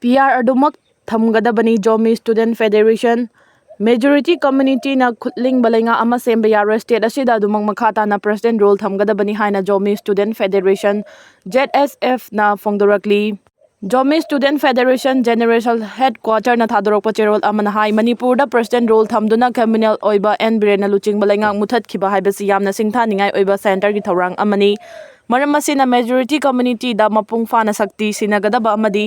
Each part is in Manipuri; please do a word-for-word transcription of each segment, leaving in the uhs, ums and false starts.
ꯄꯤ ꯑꯥꯔ ꯑꯗꯨꯃꯛ ꯊꯝꯒꯗꯕꯅꯤ꯫ ꯖꯣꯃꯤ ꯁ꯭ꯇꯨꯗꯦꯟꯠ ꯐꯦꯗꯦꯔꯦꯁꯟ ꯃꯦꯖꯣꯔꯤꯇꯤ ꯀꯝꯃ꯭ꯌꯨꯅꯤꯇꯤꯅ ꯈꯨꯠꯂꯤꯡꯕ ꯂꯩꯉꯥꯛ ꯑꯃ ꯁꯦꯝꯕ ꯌꯥꯔꯣꯏ꯫ ꯁ꯭ꯇꯦꯠ ꯑꯁꯤꯗ ꯑꯗꯨꯃꯛ ꯃꯈꯥ ꯇꯥꯅ ꯄ꯭ꯔꯦꯁꯤꯗꯦꯟꯠ ꯔꯨꯜ ꯊꯝꯒꯗꯕꯅꯤ ꯍꯥꯏꯅ ꯖꯣꯃꯤ ꯁ꯭ꯇꯨꯗꯦꯟꯠ ꯐꯦꯗꯦꯔꯦꯁꯟ, ꯖꯦꯗ ꯑꯦꯁ ꯑꯦꯐꯅ ꯐꯣꯡꯗꯣꯔꯛꯂꯤ꯫ ꯖꯣꯃꯤ ꯁ꯭ꯇꯨꯗꯦꯟꯠ ꯐꯦꯗꯦꯔꯦꯁꯟ ꯖꯦꯅꯔꯦꯜ ꯍꯦꯗꯀ꯭ꯋꯥꯇꯔꯅ ꯊꯥꯗꯣꯔꯛꯄ ꯆꯦꯔꯣꯜ ꯑꯃꯅ ꯍꯥꯏ, ꯃꯅꯤꯄꯨꯔꯗ ꯄ꯭ꯔꯦꯁꯤꯗꯦꯟꯠ ꯔꯨꯜ ꯊꯝꯗꯨꯅ ꯀ꯭ꯔꯤꯃꯤꯅꯦꯜ ꯑꯣꯏꯕ ꯑꯦꯟ ꯕꯤꯔꯦꯟꯅ ꯂꯨꯆꯤꯡꯕ ꯂꯩꯉꯥꯛ ꯃꯨꯊꯠꯈꯤꯕ ꯍꯥꯏꯕꯁꯤ ꯌꯥꯝꯅ ꯁꯤꯡꯊꯥꯅꯤꯡꯉꯥꯏ ꯑꯣꯏꯕ ꯁꯦꯟꯇꯔꯒꯤ ꯊꯧꯔꯥꯡ ꯑꯃꯅꯤ꯫ ꯃꯔꯝ ꯑꯁꯤꯅ ꯃꯦꯖꯣꯔꯤꯇꯤ ꯀꯝꯃ꯭ꯌꯨꯅꯤꯇꯤꯗ ꯃꯄꯨꯡ ꯐꯥꯅ ꯁꯛꯇꯤ ꯁꯤꯟꯅꯒꯗꯕ ꯑꯃꯗꯤ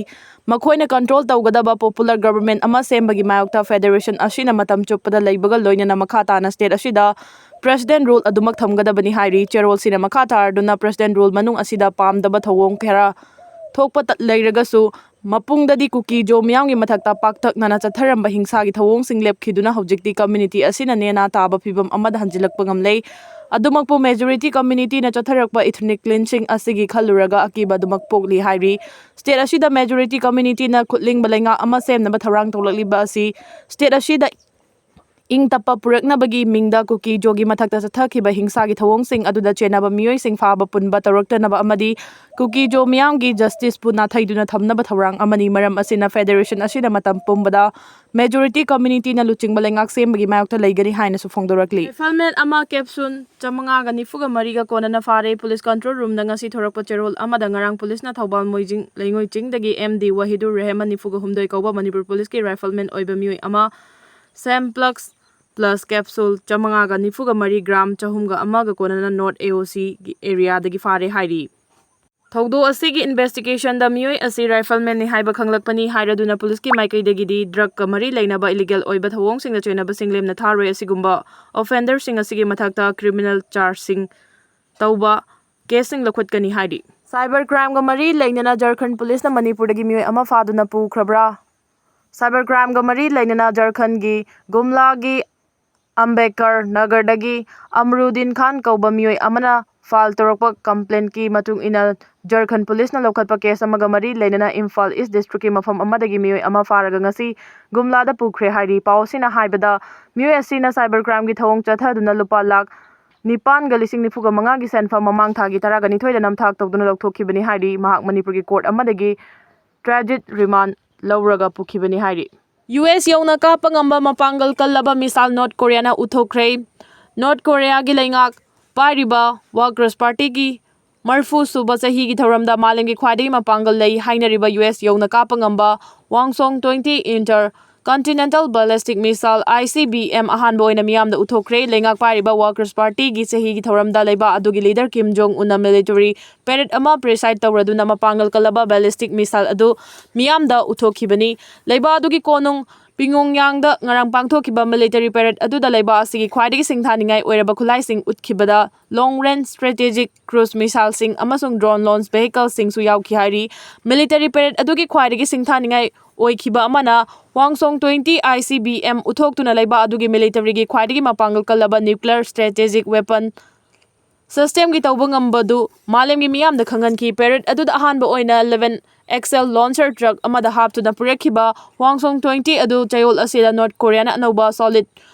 ꯃꯈꯣꯏꯅ ꯀꯟꯇ꯭ꯔꯣꯜ ꯇꯧꯒꯗꯕ ꯄꯣꯄꯨꯂꯔ ꯒꯕꯔꯟꯃꯦꯟꯠ ꯑꯃ ꯁꯦꯝꯕꯒꯤ ꯃꯥꯌꯣꯛꯇ ꯐꯦꯗꯦꯔꯦꯁꯟ ꯑꯁꯤꯅ ꯃꯇꯝ ꯆꯨꯞꯄꯗ ꯂꯩꯕꯒ ꯂꯣꯏꯅꯅ ꯃꯈꯥ ꯇꯥꯅ ꯁ꯭ꯇꯦꯠ ꯑꯁꯤꯗ ꯄ꯭ꯔꯦꯁꯤꯗꯦꯟꯠ ꯔꯨꯜ ꯑꯗꯨꯃꯛ ꯊꯝꯒꯗꯕꯅꯤ ꯍꯥꯏꯔꯤ꯫ ꯆꯦꯔꯣꯜꯁꯤꯅ ꯃꯈꯥ ꯇꯥꯔꯗꯨꯅ ꯄ꯭ꯔꯦꯁꯤꯗꯦꯟꯠ ꯔꯨꯜ ꯃꯅꯨꯡ ꯑꯁꯤꯗ ꯄꯥꯝꯗꯕ ꯊꯧꯑꯣꯡ ꯈꯔ ꯊꯣꯛꯄ ꯇ-, ꯂꯩꯔꯒꯁꯨ ꯃꯄꯨꯡꯗꯗꯤ ꯀꯨꯀꯤ ꯖꯣ ꯃꯤꯌꯥꯝꯒꯤ ꯃꯊꯛꯇ ꯄꯥꯛꯇꯛꯅꯅ ꯆꯠꯊꯔꯝꯕ ꯍꯤꯡꯁꯥꯒꯤ ꯊꯧꯑꯣꯡꯁꯤꯡ ꯂꯦꯞꯈꯤꯗꯨꯅ ꯍꯧꯖꯤꯛꯇꯤ ꯀꯝꯃ꯭ꯌꯨꯅꯤꯇꯤ ꯑꯁꯤꯅ ꯅꯦꯅꯥ ꯇꯥꯕ ꯐꯤꯚꯝ ꯑꯃꯗ ꯍꯟꯖꯤꯜꯂꯛꯄ ꯉꯝꯂꯦ꯫ ꯑꯗꯨꯃꯛꯄꯨ ꯃꯦꯖꯣꯔꯤꯇꯤ ꯀꯝꯃ꯭ꯌꯨꯅꯤꯇꯤꯅ ꯆꯠꯊꯔꯛꯄ ꯏꯊꯅꯤꯛ ꯀ꯭ꯂꯤꯟꯁꯤꯡ ꯑꯁꯤꯒꯤ ꯈꯜꯂꯨꯔꯒ ꯑꯀꯤꯕ ꯑꯗꯨꯃꯛ ꯄꯣꯛꯂꯤ ꯍꯥꯏꯔꯤ꯫ ꯁ꯭ꯇꯦꯠ ꯑꯁꯤꯗ ꯃꯦꯖꯣꯔꯤꯇꯤ ꯀꯝꯃ꯭ꯌꯨꯅꯤꯇꯤꯅ ꯈꯨꯠꯂꯤꯡꯕ ꯂꯩꯉꯥꯛ ꯑꯃ ꯁꯦꯝꯅꯕ ꯊꯧꯔꯥꯡ ꯇꯧꯔꯛꯂꯤꯕ ꯑꯁꯤ ꯁ꯭ꯇꯦꯠ ꯑꯁꯤꯗ ꯏꯪ ꯇꯞꯄ ꯄꯨꯔꯛꯅꯕꯒꯤ ꯃꯤꯡꯗ ꯀꯨꯀꯤ ꯖꯣꯒꯤ ꯃꯊꯛꯇ ꯆꯠꯊꯈꯤꯕ ꯍꯤꯡꯁꯥꯒꯤ ꯊꯧꯑꯣꯡꯁꯤꯡ ꯑꯗꯨꯗ ꯆꯦꯟꯅꯕ ꯃꯤꯑꯣꯏꯁꯤꯡ ꯐꯥꯕ ꯄꯨꯟꯕ ꯇꯧꯔꯛꯇꯅꯕ ꯑꯃꯗꯤ ꯀꯨꯀꯤ ꯖꯣ ꯃꯤꯌꯥꯝꯒꯤ ꯖꯁꯇꯤꯁꯄꯨ ꯅꯥꯊꯩꯗꯨꯅ ꯊꯝꯅꯕ ꯊꯧꯔꯥꯡ ꯑꯃꯅꯤ꯫ ꯃꯔꯝ ꯑꯁꯤꯅ ꯐꯦꯗꯦꯔꯦꯁꯟ ꯑꯁꯤꯅ ꯃꯇꯝ ꯄꯨꯝꯕꯗ ꯃꯦꯖꯣꯔꯤꯇꯤ ꯀꯝꯃ꯭ꯌꯨꯅꯤꯇꯤꯅ ꯂꯨꯆꯤꯡꯕ ꯂꯩꯉꯥꯛ ꯁꯦꯝꯕꯒꯤ ꯃꯥꯌꯣꯛꯇ ꯂꯩꯒꯅꯤ ꯍꯥꯏꯅꯁꯨ ꯐꯣꯡꯗꯣꯔꯛꯂꯤ꯫ ꯔꯥꯏꯐꯜꯃꯦꯟ ꯑꯃ ꯀꯦꯞꯁꯨꯜ ꯆꯥꯃꯉꯥꯒ ꯅꯤꯐꯨꯒ ꯃꯔꯤꯒ ꯀꯣꯟꯅꯅ ꯐꯥꯔꯦ꯫ ꯄꯨꯂꯤꯁ ꯀꯟꯇ꯭ꯔꯣꯜ ꯔꯨꯝꯗ ꯉꯁꯤ ꯊꯣꯔꯛꯄ ꯆꯦꯔꯣꯜ ꯑꯃꯗ ꯉꯔꯥꯡ ꯄꯨꯂꯤꯁꯅ ꯊꯧꯕꯥꯜ ꯃꯣꯏꯖꯤꯡ ꯂꯩꯉꯣꯏ ꯆꯤꯡꯗꯒꯤ ꯑꯦꯝ ꯗꯤ ꯋꯥꯍꯤꯗꯨꯔ ꯔꯦꯍꯃꯟ ꯅꯤꯐꯨꯒ ꯍꯨꯝꯗꯣꯏ ꯀꯧꯕ ꯃꯅꯤꯄꯨꯔ ꯄꯨꯂꯤꯁꯀꯤ ꯔꯥꯏꯐꯜꯃꯦꯟ ꯑꯣꯏꯕ ꯃꯤꯑꯣꯏ ꯑꯃ ꯁꯦꯝ ꯄ꯭ꯂꯛꯁ ꯄ꯭ꯂꯁ ꯀꯦꯞꯁꯨꯜ ꯆꯥꯃꯉꯥꯒ ꯅꯤꯐꯨꯒ ꯃꯔꯤ ꯒ꯭ꯔꯥꯝ ꯆꯍꯨꯝꯒ ꯑꯃꯒ ꯀꯣꯟꯅꯅ ꯅꯣꯔꯠ ꯑꯦ ꯑꯣ ꯁꯤꯒꯤ ꯑꯦꯔꯤꯌꯥꯗꯒꯤ ꯐꯥꯔꯦ ꯍꯥꯏꯔꯤ꯫ ꯊꯧꯗꯣꯛ ꯑꯁꯤꯒꯤ ꯏꯟꯚꯦꯁꯇꯤꯒꯦꯁꯟꯗ ꯃꯤꯑꯣꯏ ꯑꯁꯤ ꯔꯥꯏꯐꯜꯃꯦꯟꯅꯤ ꯍꯥꯏꯕ ꯈꯪꯂꯛꯄꯅꯤ ꯍꯥꯏꯔꯗꯨꯅ ꯄꯨꯂꯤꯁꯀꯤ ꯃꯥꯏꯀꯩꯗꯒꯤꯗꯤ ꯗ꯭ꯔꯒꯀ ꯃꯔꯤ ꯂꯩꯅꯕ ꯏꯂꯤꯒꯦꯜ ꯑꯣꯏꯕ ꯊꯧꯑꯣꯡꯁꯤꯡꯗ ꯆꯦꯟꯅꯕꯁꯤꯡ ꯂꯦꯝꯅ ꯊꯥꯔꯣꯏ꯫ ꯑꯁꯤꯒꯨꯝꯕ ꯑꯣꯐꯦꯟꯗꯔꯁꯤꯡ ꯑꯁꯤꯒꯤ ꯃꯊꯛꯇ ꯀ꯭ꯔꯤꯃꯤꯅꯦꯜ ꯆꯥꯔꯖꯁꯤꯡ ꯇꯧꯕ ꯀꯦꯁꯁꯤꯡ ꯂꯧꯈꯠꯀꯅꯤ ꯍꯥꯏꯔꯤ꯫ ꯁꯥꯏꯕꯔ ꯀ꯭ꯔꯥꯏꯝꯒ ꯃꯔꯤ ꯂꯩꯅꯅ ꯖꯔꯈꯟ ꯄꯨꯂꯤꯁꯅ ꯃꯅꯤꯄꯨꯔꯗꯒꯤ ꯃꯤꯑꯣꯏ ꯑꯃ ꯐꯥꯗꯨꯅ ꯄꯨꯈ꯭ꯔꯕ꯭ꯔꯥ? ꯁꯥꯏꯕꯔ ꯀ꯭ꯔꯥꯏꯝꯒ ꯃꯔꯤ ꯂꯩꯅꯅ ꯖꯔꯈꯟꯒꯤ ꯒꯨꯝꯂꯥꯒꯤ ꯑꯝꯕꯦꯗꯀꯔ ꯅꯒꯔꯗꯒꯤ ꯑꯃꯔꯨꯗꯤꯟ ꯈꯥꯟ ꯀꯧꯕ ꯃꯤꯑꯣꯏ ꯑꯃꯅ ꯐꯥꯏꯜ ꯇꯧꯔꯛꯄ ꯀꯝꯄ꯭ꯂꯦꯟꯀꯤ ꯃꯇꯨꯡ ꯏꯟꯅ ꯖꯔꯈꯟ ꯄꯨꯂꯤꯁꯅ ꯂꯧꯈꯠꯄ ꯀꯦꯁ ꯑꯃꯒ ꯃꯔꯤ ꯂꯩꯅꯅ ꯏꯝꯐꯥꯜ ꯏꯁ ꯗꯤꯁꯇ꯭ꯔꯤꯛꯀꯤ ꯃꯐꯝ ꯑꯃꯗꯒꯤ ꯃꯤꯑꯣꯏ ꯑꯃ ꯐꯥꯔꯒ ꯉꯁꯤ ꯒꯨꯝꯂꯥꯗ ꯄꯨꯈ꯭ꯔꯦ ꯍꯥꯏꯔꯤ꯫ ꯄꯥꯎ ꯑꯁꯤꯅ ꯍꯥꯏꯕꯗ, ꯃꯤꯑꯣꯏ ꯑꯁꯤꯅ ꯁꯥꯏꯕꯔ ꯀ꯭ꯔꯥꯏꯝꯒꯤ ꯊꯧꯑꯣꯡ ꯆꯠꯊꯗꯨꯅ ꯂꯨꯄꯥ ꯂꯥꯈ ꯅꯤꯄꯥꯟꯒ ꯂꯤꯁꯤꯡ ꯅꯤꯐꯨꯒ ꯃꯉꯥꯒꯤ ꯁꯦꯟꯐꯝ ꯃꯃꯥꯡ ꯊꯥꯒꯤ ꯇꯔꯥꯒ ꯅꯤꯊꯣꯏꯗ ꯅꯝꯊꯥꯛ ꯇꯧꯗꯨꯅ ꯂꯧꯊꯣꯛꯈꯤꯕꯅꯤ ꯍꯥꯏꯔꯤ꯫ ꯃꯍꯥꯛ ꯃꯅꯤꯄꯨꯔꯒꯤ ꯀꯣꯔꯠ ꯑꯃꯗꯒꯤ ꯇ꯭ꯔꯥꯟꯖꯤꯠ ꯔꯤꯃꯥꯟ ꯂꯧꯔꯒ ꯄꯨꯈꯤꯕꯅꯤ ꯍꯥꯏꯔꯤ꯫ ꯌꯨ ꯑꯦꯁ ꯌꯧꯅ ꯀꯥꯞꯄ ꯉꯝꯕ ꯃꯄꯥꯡꯒꯜ ꯀꯜꯂꯕ ꯃꯤꯁꯥꯏꯜ ꯅꯣꯔꯠ ꯀꯣꯔꯤꯌꯥꯅ ꯎꯠꯊꯣꯛꯈ꯭ꯔꯦ꯫ ꯅꯣꯔꯠ ꯀꯣꯔꯤꯌꯥꯒꯤ ꯂꯩꯉꯥꯛ ꯄꯥꯏꯔꯤꯕ ꯋꯥꯔꯀꯔꯁ ꯄꯥꯔꯇꯤꯒꯤ ꯃꯔꯤꯐꯨ ꯁꯨꯕ ꯆꯍꯤꯒꯤ ꯊꯧꯔꯝꯗ ꯃꯥꯂꯦꯝꯒꯤ ꯈ꯭ꯋꯥꯏꯗꯒꯤ ꯃꯄꯥꯡꯒꯜ ꯂꯩ ꯍꯥꯏꯅꯔꯤꯕ ꯌꯨ ꯑꯦꯁ ꯌꯧꯅ ꯀꯥꯞꯄ ꯉꯝꯕ ꯋꯥꯡꯁꯣꯡ twenty Intercontinental Ballistic Missile, I C B M, ꯑꯍꯥꯟꯕ ꯑꯣꯏꯅ ꯃꯤꯌꯥꯝꯗ ꯎꯠꯊꯣꯛꯈ꯭ꯔꯦ꯫ ꯂꯩꯉꯥꯛ ꯄꯥꯏꯔꯤꯕ ꯋꯥꯔꯀꯔꯁ ꯄꯥꯔꯇꯤꯒꯤ ꯆꯍꯤꯒꯤ ꯊꯧꯔꯝꯗ ꯂꯩꯕꯥꯛ ꯑꯗꯨꯒꯤ ꯂꯤꯗꯔ ꯀꯤꯝ ꯖꯣꯡ ꯎꯟꯅ ꯃꯤꯂꯤꯇꯔꯤ ꯄꯦꯔꯦꯗ ꯑꯃ ꯄ꯭ꯔꯤꯁꯥꯏꯗ ꯇꯧꯔꯗꯨꯅ ꯃꯄꯥꯡꯒꯜ ꯀꯜꯂꯕ ꯕꯦꯂꯤꯁꯇꯤꯛ ꯃꯤꯁꯥꯏꯜ ꯑꯗꯨ ꯃꯤꯌꯥꯝꯗ ꯎꯠꯊꯣꯛꯈꯤꯕꯅꯤ꯫ ꯂꯩꯕꯥꯛ ꯑꯗꯨꯒꯤ ꯀꯣꯅꯨꯡ ꯄꯤꯌꯣꯡꯌꯥꯡꯗ ꯉꯔꯥꯡ ꯄꯥꯡꯊꯣꯛꯈꯤꯕ ꯃꯤꯂꯤꯇꯔꯤ ꯄꯦꯔꯦꯗ ꯑꯗꯨꯗ ꯂꯩꯕꯥꯛ ꯑꯁꯤꯒꯤ ꯈ꯭ꯋꯥꯏꯗꯒꯤ ꯁꯤꯡꯊꯥꯅꯤꯡꯉꯥꯏ ꯑꯣꯏꯔꯕ ꯈꯨꯠꯂꯥꯏꯁꯤꯡ ꯎꯠꯈꯤꯕꯗ long range strategic cruise missileꯁꯤꯡ ꯑꯃꯁꯨꯡ drone launch vehicleꯁꯤꯡꯁꯨ ꯌꯥꯎꯈꯤ ꯍꯥꯏꯔꯤ꯫ ꯃꯤꯂꯤꯇꯔꯤ ꯄꯦꯔꯦꯗ ꯑꯗꯨꯒꯤ ꯈ꯭ꯋꯥꯏꯗꯒꯤ ꯁꯤꯡꯊꯥꯅꯤꯡꯉꯥꯏ ꯑꯣꯏꯈꯤꯕ ꯑꯃꯅ ꯋꯥꯡꯁꯣꯡ twenty I C B M ꯎꯠꯊꯣꯛꯇꯨꯅ ꯂꯩꯕꯥꯛ ꯑꯗꯨꯒꯤ ꯃꯤꯂꯤꯇꯔꯤꯒꯤ ꯈ꯭ꯋꯥꯏꯗꯒꯤ ꯃꯄꯥꯡꯒꯜ ꯀꯜꯂꯕ nuclear strategic weapon systemꯒꯤ ꯇꯧꯕ ꯉꯝꯕꯗꯨ ꯃꯥꯂꯦꯝꯒꯤ ꯃꯤꯌꯥꯝꯗ ꯈꯪꯍꯟꯈꯤ꯫ ꯄꯦꯔꯦꯗ ꯑꯗꯨꯗ ꯑꯍꯥꯟꯕ ꯑꯣꯏꯅ eleven X L launcher truck ꯑꯃꯗ ꯍꯥꯞꯇꯨꯅ ꯄꯨꯔꯛꯈꯤꯕ ꯋꯥꯡꯁꯣꯡ twenty ꯑꯗꯨ ꯆꯌꯣꯜ ꯑꯁꯤꯗ ꯅꯣꯔꯠ ꯀꯣꯔꯤꯌꯥꯅ ꯑꯅꯧꯕ solid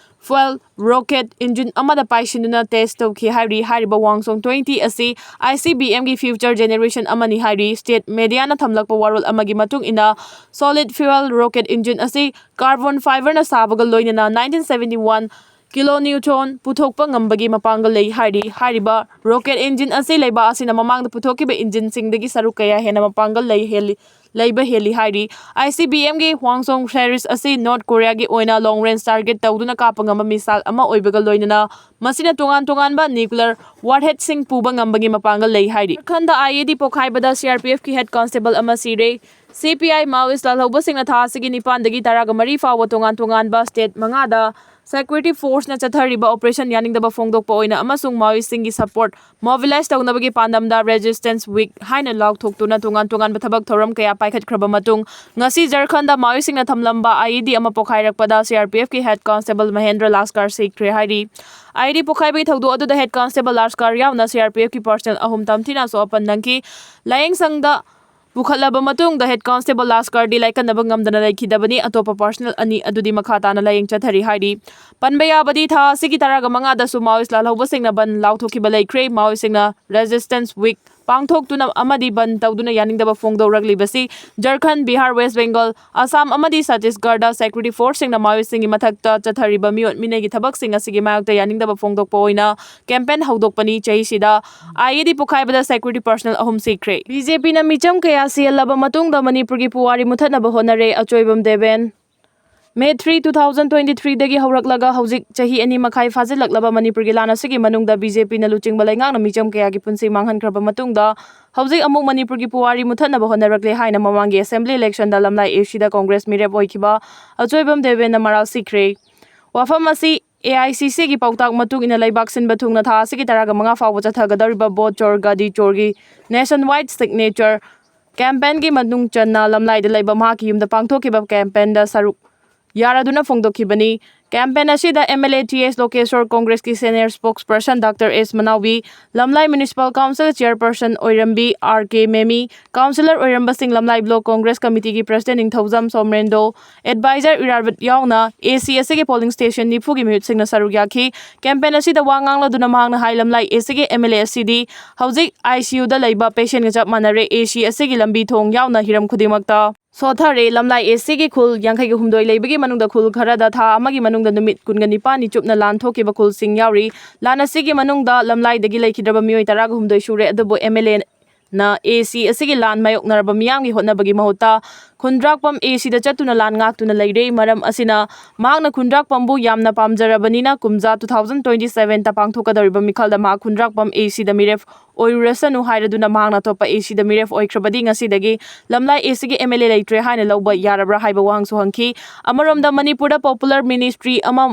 fuel rocket engine ꯑꯃꯗ ꯄꯥꯏꯁꯤꯟꯗꯨꯅ test ꯇꯧꯈꯤ ꯍꯥꯏꯔꯤ꯫ ꯍꯥꯏꯔꯤꯕ ꯋꯥꯡꯁꯣꯡ twenty ꯑꯁꯤ I C B Mꯒꯤ future generation ꯑꯃꯅꯤ ꯍꯥꯏꯔꯤ꯫ State mediaꯅ ꯊꯝꯂꯛꯄ ꯋꯥꯔꯣꯜ ꯑꯃꯒꯤ ꯃꯇꯨꯡ ꯏꯟꯅ, solid fuel rocket engine ꯑꯁꯤ carbon fiberꯅ ꯁꯥꯕꯒ ꯂꯣꯏꯅꯅ nineteen seventy one kilonewton ꯄꯨꯊꯣꯛꯄ ꯉꯝꯕꯒꯤ ꯃꯄꯥꯡꯒꯜ ꯂꯩ ꯍꯥꯏꯔꯤ꯫ ꯍꯥꯏꯔꯤꯕ rocket engine ꯑꯁꯤ ꯂꯩꯕꯥꯛ ꯑꯁꯤꯅ ꯃꯃꯥꯡꯗ ꯄꯨꯊꯣꯛꯈꯤꯕ engineꯁꯤꯡꯗꯒꯤ ꯁꯔꯨꯛ ꯀꯌꯥ ꯍꯦꯟꯅ ꯃꯄꯥꯡꯒꯜ ꯂꯩ ꯍꯦꯜꯂꯤ, ꯂꯩꯕ ꯍꯦꯜꯂꯤ ꯍꯥꯏꯔꯤ꯫ I C B Mꯒꯤ ꯋꯥꯡꯁꯣꯡ series ꯑꯁꯤ ꯅꯣꯔꯠ ꯀꯣꯔꯤꯌꯥꯒꯤ ꯑꯣꯏꯅ long range target ꯇꯧꯗꯨꯅ ꯀꯥꯞꯄ ꯉꯝꯕ missile ꯑꯃ ꯑꯣꯏꯕꯒ ꯂꯣꯏꯅꯅ ꯃꯁꯤꯅ ꯇꯣꯉꯥꯟ ꯇꯣꯉꯥꯟꯕ nuclear warheadꯁꯤꯡ ꯄꯨꯕ ꯉꯝꯕꯒꯤ ꯃꯄꯥꯡꯒꯜ ꯂꯩ ꯍꯥꯏꯔꯤ꯫ ꯖꯔꯈꯟꯗ I E D ꯄꯣꯈꯥꯏꯕꯗ C R P F ꯀꯤ head constable ꯑꯃ ꯁꯤꯔꯦ꯫ C P I Maoist ꯂꯥꯜꯍꯧꯕꯁꯤꯡꯅ ꯊꯥ ꯑꯁꯤꯒꯤ ꯅꯤꯄꯥꯟꯗꯒꯤ ꯇꯔꯥꯒ ꯃꯔꯤ ꯐꯥꯎꯕ ꯇꯣꯉꯥꯟ ꯇꯣꯉꯥꯟꯕ state ꯃꯉꯥꯗ security forceꯅ ꯆꯠꯊꯔꯤꯕ operation ꯌꯥꯅꯤꯡꯗꯕ ꯐꯣꯡꯗꯣꯛꯄ ꯑꯣꯏꯅ ꯑꯃꯁꯨꯡ Maoistꯁꯤꯡꯒꯤ support mobilize ꯇꯧꯅꯕꯒꯤ ꯄꯥꯟꯗꯝꯗ Resistance Week ꯍꯥꯏꯅ ꯂꯥꯎꯊꯣꯛꯇꯨꯅ ꯇꯣꯉꯥꯟ ꯇꯣꯉꯥꯟꯕ ꯊꯕꯛ ꯊꯧꯔꯝ ꯀꯌꯥ ꯄꯥꯏꯈꯠꯈ꯭ꯔꯕ ꯃꯇꯨꯡ, ꯉꯁꯤ ꯖꯔꯈꯟꯗ Maoistꯁꯤꯡꯅ ꯊꯝꯂꯝꯕ I E D ꯑꯃ ꯄꯣꯈꯥꯏꯔꯛꯄꯗ C R P F ꯀꯤ head constable ꯃꯍꯦꯟꯗ꯭ꯔ ꯂꯥꯁꯀꯥꯔ ꯁꯤꯈ꯭ꯔꯦ ꯍꯥꯏꯔꯤ꯫ I E D ꯄꯣꯈꯥꯏꯕꯒꯤ ꯊꯧꯗꯣꯛ ꯑꯗꯨꯗ head constable ꯂꯥꯁꯀꯥꯔ ꯌꯥꯎꯅ C R P F ꯀꯤ personnel ꯑꯍꯨꯝ ꯇꯝꯊꯤꯅ ꯑꯁꯣꯛ ꯑꯄꯟ ꯅꯪꯈꯤ꯫ ꯂꯥꯌꯦꯡꯁꯪꯗ ꯄꯨꯈꯠꯂꯕ ꯃꯇꯨꯡꯗ head constable ꯂꯥꯁꯀꯥꯔꯗꯤ ꯂꯥꯏꯀꯠꯅꯕ ꯉꯝꯗꯅ ꯂꯩꯈꯤꯗꯕꯅꯤ꯫ ꯑꯇꯣꯞꯄ personnel ꯑꯅꯤ ꯑꯗꯨꯗꯤ ꯃꯈꯥ ꯇꯥꯅ ꯂꯥꯌꯦꯡ ꯆꯠꯊꯔꯤ ꯍꯥꯏꯔꯤ꯫ ꯄꯟꯕ ꯌꯥꯕꯗꯤ, ꯊꯥ ꯑꯁꯤꯒꯤ ꯇꯔꯥꯒ ꯃꯉꯥꯗꯁꯨ Maoist ꯂꯥꯜꯍꯧꯕꯁꯤꯡꯅ ꯕꯟ ꯂꯥꯎꯊꯣꯛꯈꯤꯕ ꯂꯩꯈ꯭ꯔꯦ꯫ Maoistꯁꯤꯡꯅ Resistance Week ꯄꯥꯡꯊꯣꯛꯇꯨꯅ ꯑꯃꯗꯤ ꯕꯟ ꯇꯧꯗꯨꯅ ꯌꯥꯅꯤꯡꯗꯕ ꯐꯣꯡꯗꯣꯔꯛꯂꯤꯕꯁꯤ ꯖꯔꯈꯟ, ꯕꯤꯍꯥꯔ, ꯋꯦꯁ ꯕꯦꯡꯒꯜ, ꯑꯁꯥꯝ ꯑꯃꯗꯤ ꯁꯠꯇꯤꯁꯒꯔꯗ ꯁꯦꯀ꯭ꯌꯨꯔꯤꯇꯤ ꯐꯣꯔꯁꯁꯤꯡꯅ ꯃꯥꯑꯣꯏꯁꯤꯡꯒꯤ ꯃꯊꯛꯇ ꯆꯠꯊꯔꯤꯕ ꯃꯤꯑꯣꯠ ꯃꯤꯅꯩꯒꯤ ꯊꯕꯛꯁꯤꯡ ꯑꯁꯤꯒꯤ ꯃꯥꯌꯣꯛꯇ ꯌꯥꯅꯤꯡꯗꯕ ꯐꯣꯡꯗꯣꯛꯄ ꯑꯣꯏꯅ ꯀꯦꯝꯄꯦꯟ ꯍꯧꯗꯣꯛꯄꯅꯤ꯫ ꯆꯍꯤꯁꯤꯗ ꯑꯥꯏ ꯏ ꯗꯤ ꯄꯣꯈꯥꯏꯕꯗ ꯁꯦꯀ꯭ꯌꯨꯔꯤꯇꯤ ꯄꯔꯁꯅꯦꯜ ꯑꯍꯨꯝ ꯁꯤꯈ꯭ꯔꯦ꯫ ꯕꯤ ꯖꯦ ꯄꯤꯅ ꯃꯤꯆꯝ ꯀꯌꯥ ꯁꯤꯍꯜꯂꯕ ꯃꯇꯨꯡꯗ ꯃꯅꯤꯄꯨꯔꯒꯤ ꯄꯨꯋꯥꯔꯤ ꯃꯨꯊꯠꯅꯕ ꯍꯣꯠꯅꯔꯦ, ꯑꯆꯣꯏꯕꯝ ꯗꯦꯕꯦꯟ꯫ May three, two thousand twenty ꯊ꯭ꯔꯤꯗꯒꯤ ꯍꯧꯔꯛꯂꯒ ꯍꯧꯖꯤꯛ ꯆꯍꯤ ꯑꯅꯤ ꯃꯈꯥꯏ ꯐꯥꯖꯤꯜꯂꯛꯂꯕ ꯃꯅꯤꯄꯨꯔꯒꯤ ꯂꯥꯟ ꯑꯁꯤꯒꯤ ꯃꯅꯨꯡꯗ ꯕꯤ ꯖꯦ ꯄꯤꯅ ꯂꯨꯆꯤꯡꯕ ꯂꯩꯉꯥꯛꯅ ꯃꯤꯆꯝ ꯀꯌꯥꯒꯤ ꯄꯨꯟꯁꯤ ꯃꯥꯡꯍꯟꯈ꯭ꯔꯕ ꯃꯇꯨꯡꯗ ꯍꯧꯖꯤꯛ ꯑꯃꯨꯛ ꯃꯅꯤꯄꯨꯔꯒꯤ ꯄꯨꯋꯥꯔꯤ ꯃꯨꯊꯠꯅꯕ ꯍꯣꯠꯅꯔꯛꯂꯦ ꯍꯥꯏꯅ ꯃꯃꯥꯡꯒꯤ ꯑꯦꯁꯦꯝꯕ꯭ꯂꯤ ꯏꯂꯦꯛꯁꯟꯗ ꯂꯝꯂꯥꯏ ꯑꯦ ꯁꯤꯗ ꯀꯣꯡꯒ꯭ꯔꯦꯁ ꯃꯤꯔꯦꯞ ꯑꯣꯏꯈꯤꯕ ꯑꯆꯣꯏꯕꯝ ꯗꯦꯕꯦꯟꯅ ꯃꯔꯥꯜ ꯁꯤꯈ꯭ꯔꯦ꯫ ꯋꯥꯐꯝ ꯑꯁꯤ ꯑꯦ ꯑꯥꯏ ꯁꯤ ꯁꯤꯒꯤ ꯄꯥꯎꯇꯥꯛ ꯃꯇꯨꯡ ꯏꯟꯅ ꯂꯩꯕꯥꯛ ꯁꯤꯟꯕ ꯊꯨꯡꯅ ꯊꯥ ꯑꯁꯤꯒꯤ ꯇꯔꯥꯒ ꯃꯉꯥ ꯐꯥꯎꯕ ꯆꯠꯊꯒꯗꯧꯔꯤꯕ ꯚꯣꯠ ꯆꯣꯔ ꯒꯗꯤ ꯆꯣꯔꯒꯤ ꯅꯦꯁꯟ ꯋꯥꯏꯗ ꯁꯤꯒꯅꯦꯆꯔ ꯀꯦꯝꯄꯦꯟꯒꯤ ꯃꯅꯨꯡ ꯆꯟꯅ ꯂꯝꯂꯥꯏꯗ ꯂꯩꯕ ꯃꯍꯥꯛꯀꯤ ꯌꯨꯝꯗ ꯄꯥꯡꯊꯣꯛꯈꯤꯕ ꯀꯦꯝꯄꯦꯟꯗ ꯁꯔꯨꯛ ꯌꯥꯔꯗꯨꯅ ꯐꯣꯡꯗꯣꯛꯈꯤꯕꯅꯤ꯫ ꯀꯦꯝꯄꯦꯟ ꯑꯁꯤꯗ M L A T S Lokeshwar, ꯀꯣꯡꯒ꯭ꯔꯦꯁꯀꯤ senior spokesperson doctor S Manaobi, Lamlai municipal council chairperson ꯑꯣꯏꯔꯝꯕꯤ ꯑꯥꯔ ꯀꯦ ꯃꯦꯃꯤ, ꯀꯥꯎꯟꯁꯤꯂꯔ ꯑꯣꯏꯔꯝꯕꯁꯤꯡ, ꯂꯝꯂꯥꯏ ꯕ꯭ꯂꯣꯛ ꯀꯣꯡꯒ꯭ꯔꯦꯁ ꯀꯃꯤꯇꯤꯒꯤ president Ningthoujam Somorendro, adviser Irabot Yaona A ꯁꯤ ꯑꯁꯤꯒꯤ ꯄꯣꯂꯤꯡ ꯁ꯭ꯇꯦꯁꯟ ꯅꯤꯐꯨꯒꯤ ꯃꯤꯍꯨꯠꯁꯤꯡꯅ ꯁꯔꯨꯛ ꯌꯥꯈꯤ꯫ ꯀꯦꯝꯄꯦꯟ ꯑꯁꯤꯗ ꯋꯥ ꯉꯥꯡꯂꯗꯨꯅ ꯃꯍꯥꯛꯅ ꯍꯥꯏ, ꯂꯝꯂꯥꯏ ꯑꯦ ꯁꯤꯒꯤ ꯑꯦꯝ ꯑꯦꯜ ꯑꯦ ꯑꯁꯤꯗꯤ ꯍꯧꯖꯤꯛ ꯑꯥꯏ ꯁꯤ ꯌꯨꯗ ꯂꯩꯕ ꯄꯦꯁꯦꯟꯒ ꯆꯞ ꯃꯥꯟꯅꯔꯦ꯫ ꯑꯦ ꯁꯤ ꯑꯁꯤꯒꯤ ꯂꯝꯕꯤ ꯊꯣꯡ ꯌꯥꯎꯅ ꯍꯤꯔꯝ ꯈꯨꯗꯤꯡꯃꯛꯇ ꯁꯣꯊꯔꯦ꯫ ꯂꯝꯂꯥꯏ ꯑꯦ ꯁꯤꯒꯤ ꯈꯨꯜ ꯌꯥꯡꯈꯩꯒ ꯍꯨꯝꯗꯣꯏ ꯂꯩꯕꯒꯤ ꯃꯅꯨꯡꯗ ꯈꯨꯜ ꯈꯔꯗ ꯊꯥ ꯑꯃꯒꯤ ꯃꯅꯨꯡꯗ ꯅꯨꯃꯤꯠ ꯀꯨꯟꯒ ꯅꯤꯄꯥꯜꯅꯤ ꯆꯨꯞꯅ ꯂꯥꯟ ꯊꯣꯛꯈꯤꯕ ꯈꯨꯜꯁꯤꯡ ꯌꯥꯎꯔꯤ꯫ ꯂꯥꯟ ꯑꯁꯤꯒꯤ ꯃꯅꯨꯡꯗ ꯂꯝꯂꯥꯏꯗꯒꯤ ꯂꯩꯈꯤꯗ꯭ꯔꯕ ꯃꯤꯑꯣꯏ ꯇꯔꯥꯒ ꯍꯨꯝꯗꯣꯏ ꯁꯨꯔꯦ, ꯑꯗꯨꯕꯨ ꯑꯦꯝ ꯑꯦꯜ ꯑꯦꯅ ꯑꯦ ꯁꯤ ꯑꯁꯤꯒꯤ ꯂꯥꯟ ꯃꯥꯌꯣꯛꯅꯔꯕ ꯃꯤꯌꯥꯝꯒꯤ ꯍꯣꯠꯅꯕꯒꯤ ꯃꯍꯨꯠꯇ ꯈꯨꯟꯗ꯭ꯔꯥꯛꯄꯝ ꯑꯦ ꯁꯤꯗ ꯆꯠꯇꯨꯅ ꯂꯥꯟ ꯉꯥꯛꯇꯨꯅ ꯂꯩꯔꯦ꯫ ꯃꯔꯝ ꯑꯁꯤꯅ ꯃꯍꯥꯛꯅ ꯈꯨꯟꯗ꯭ꯔꯥꯛꯄꯝꯕꯨ ꯌꯥꯝꯅ ꯄꯥꯝꯖꯔꯕꯅꯤꯅ ꯀꯨꯝꯖꯥ ꯇꯨ ꯊꯥꯎꯖꯟ ꯇ꯭ꯋꯦꯟꯇꯤ ꯁꯚꯦꯟꯗ ꯄꯥꯡꯊꯣꯛꯀꯗꯧꯔꯤꯕ ꯃꯤꯈꯜꯗ ꯃꯍꯥꯛ ꯈꯨꯟꯗ꯭ꯔꯥꯛꯄꯝ ꯑꯦ ꯁꯤꯗ ꯃꯤꯔꯦꯞ ꯑꯣꯏꯔꯨꯔꯁꯅꯨ ꯍꯥꯏꯔꯗꯨꯅ ꯃꯍꯥꯛꯅ ꯑꯇꯣꯞꯄ ꯑꯦ ꯁꯤꯗ ꯃꯤꯔꯦꯞ ꯑꯣꯏꯈ꯭ꯔꯕꯗꯤ ꯉꯁꯤꯗꯒꯤ ꯂꯝꯂꯥꯏ ꯑꯦ ꯁꯤꯒꯤ ꯑꯦꯝ ꯑꯦꯜ ꯑꯦ ꯂꯩꯇ꯭ꯔꯦ ꯍꯥꯏꯅ ꯂꯧꯕ ꯌꯥꯔꯕ꯭ꯔꯥ ꯍꯥꯏꯕ ꯋꯥꯍꯪꯁꯨ ꯍꯪꯈꯤ꯫ ꯑꯃꯔꯣꯝꯗ ꯃꯅꯤꯄꯨꯔꯗ ꯄꯣꯄꯨꯂꯔ ꯃꯤꯅꯤꯁꯇ꯭ꯔꯤ ꯑꯃ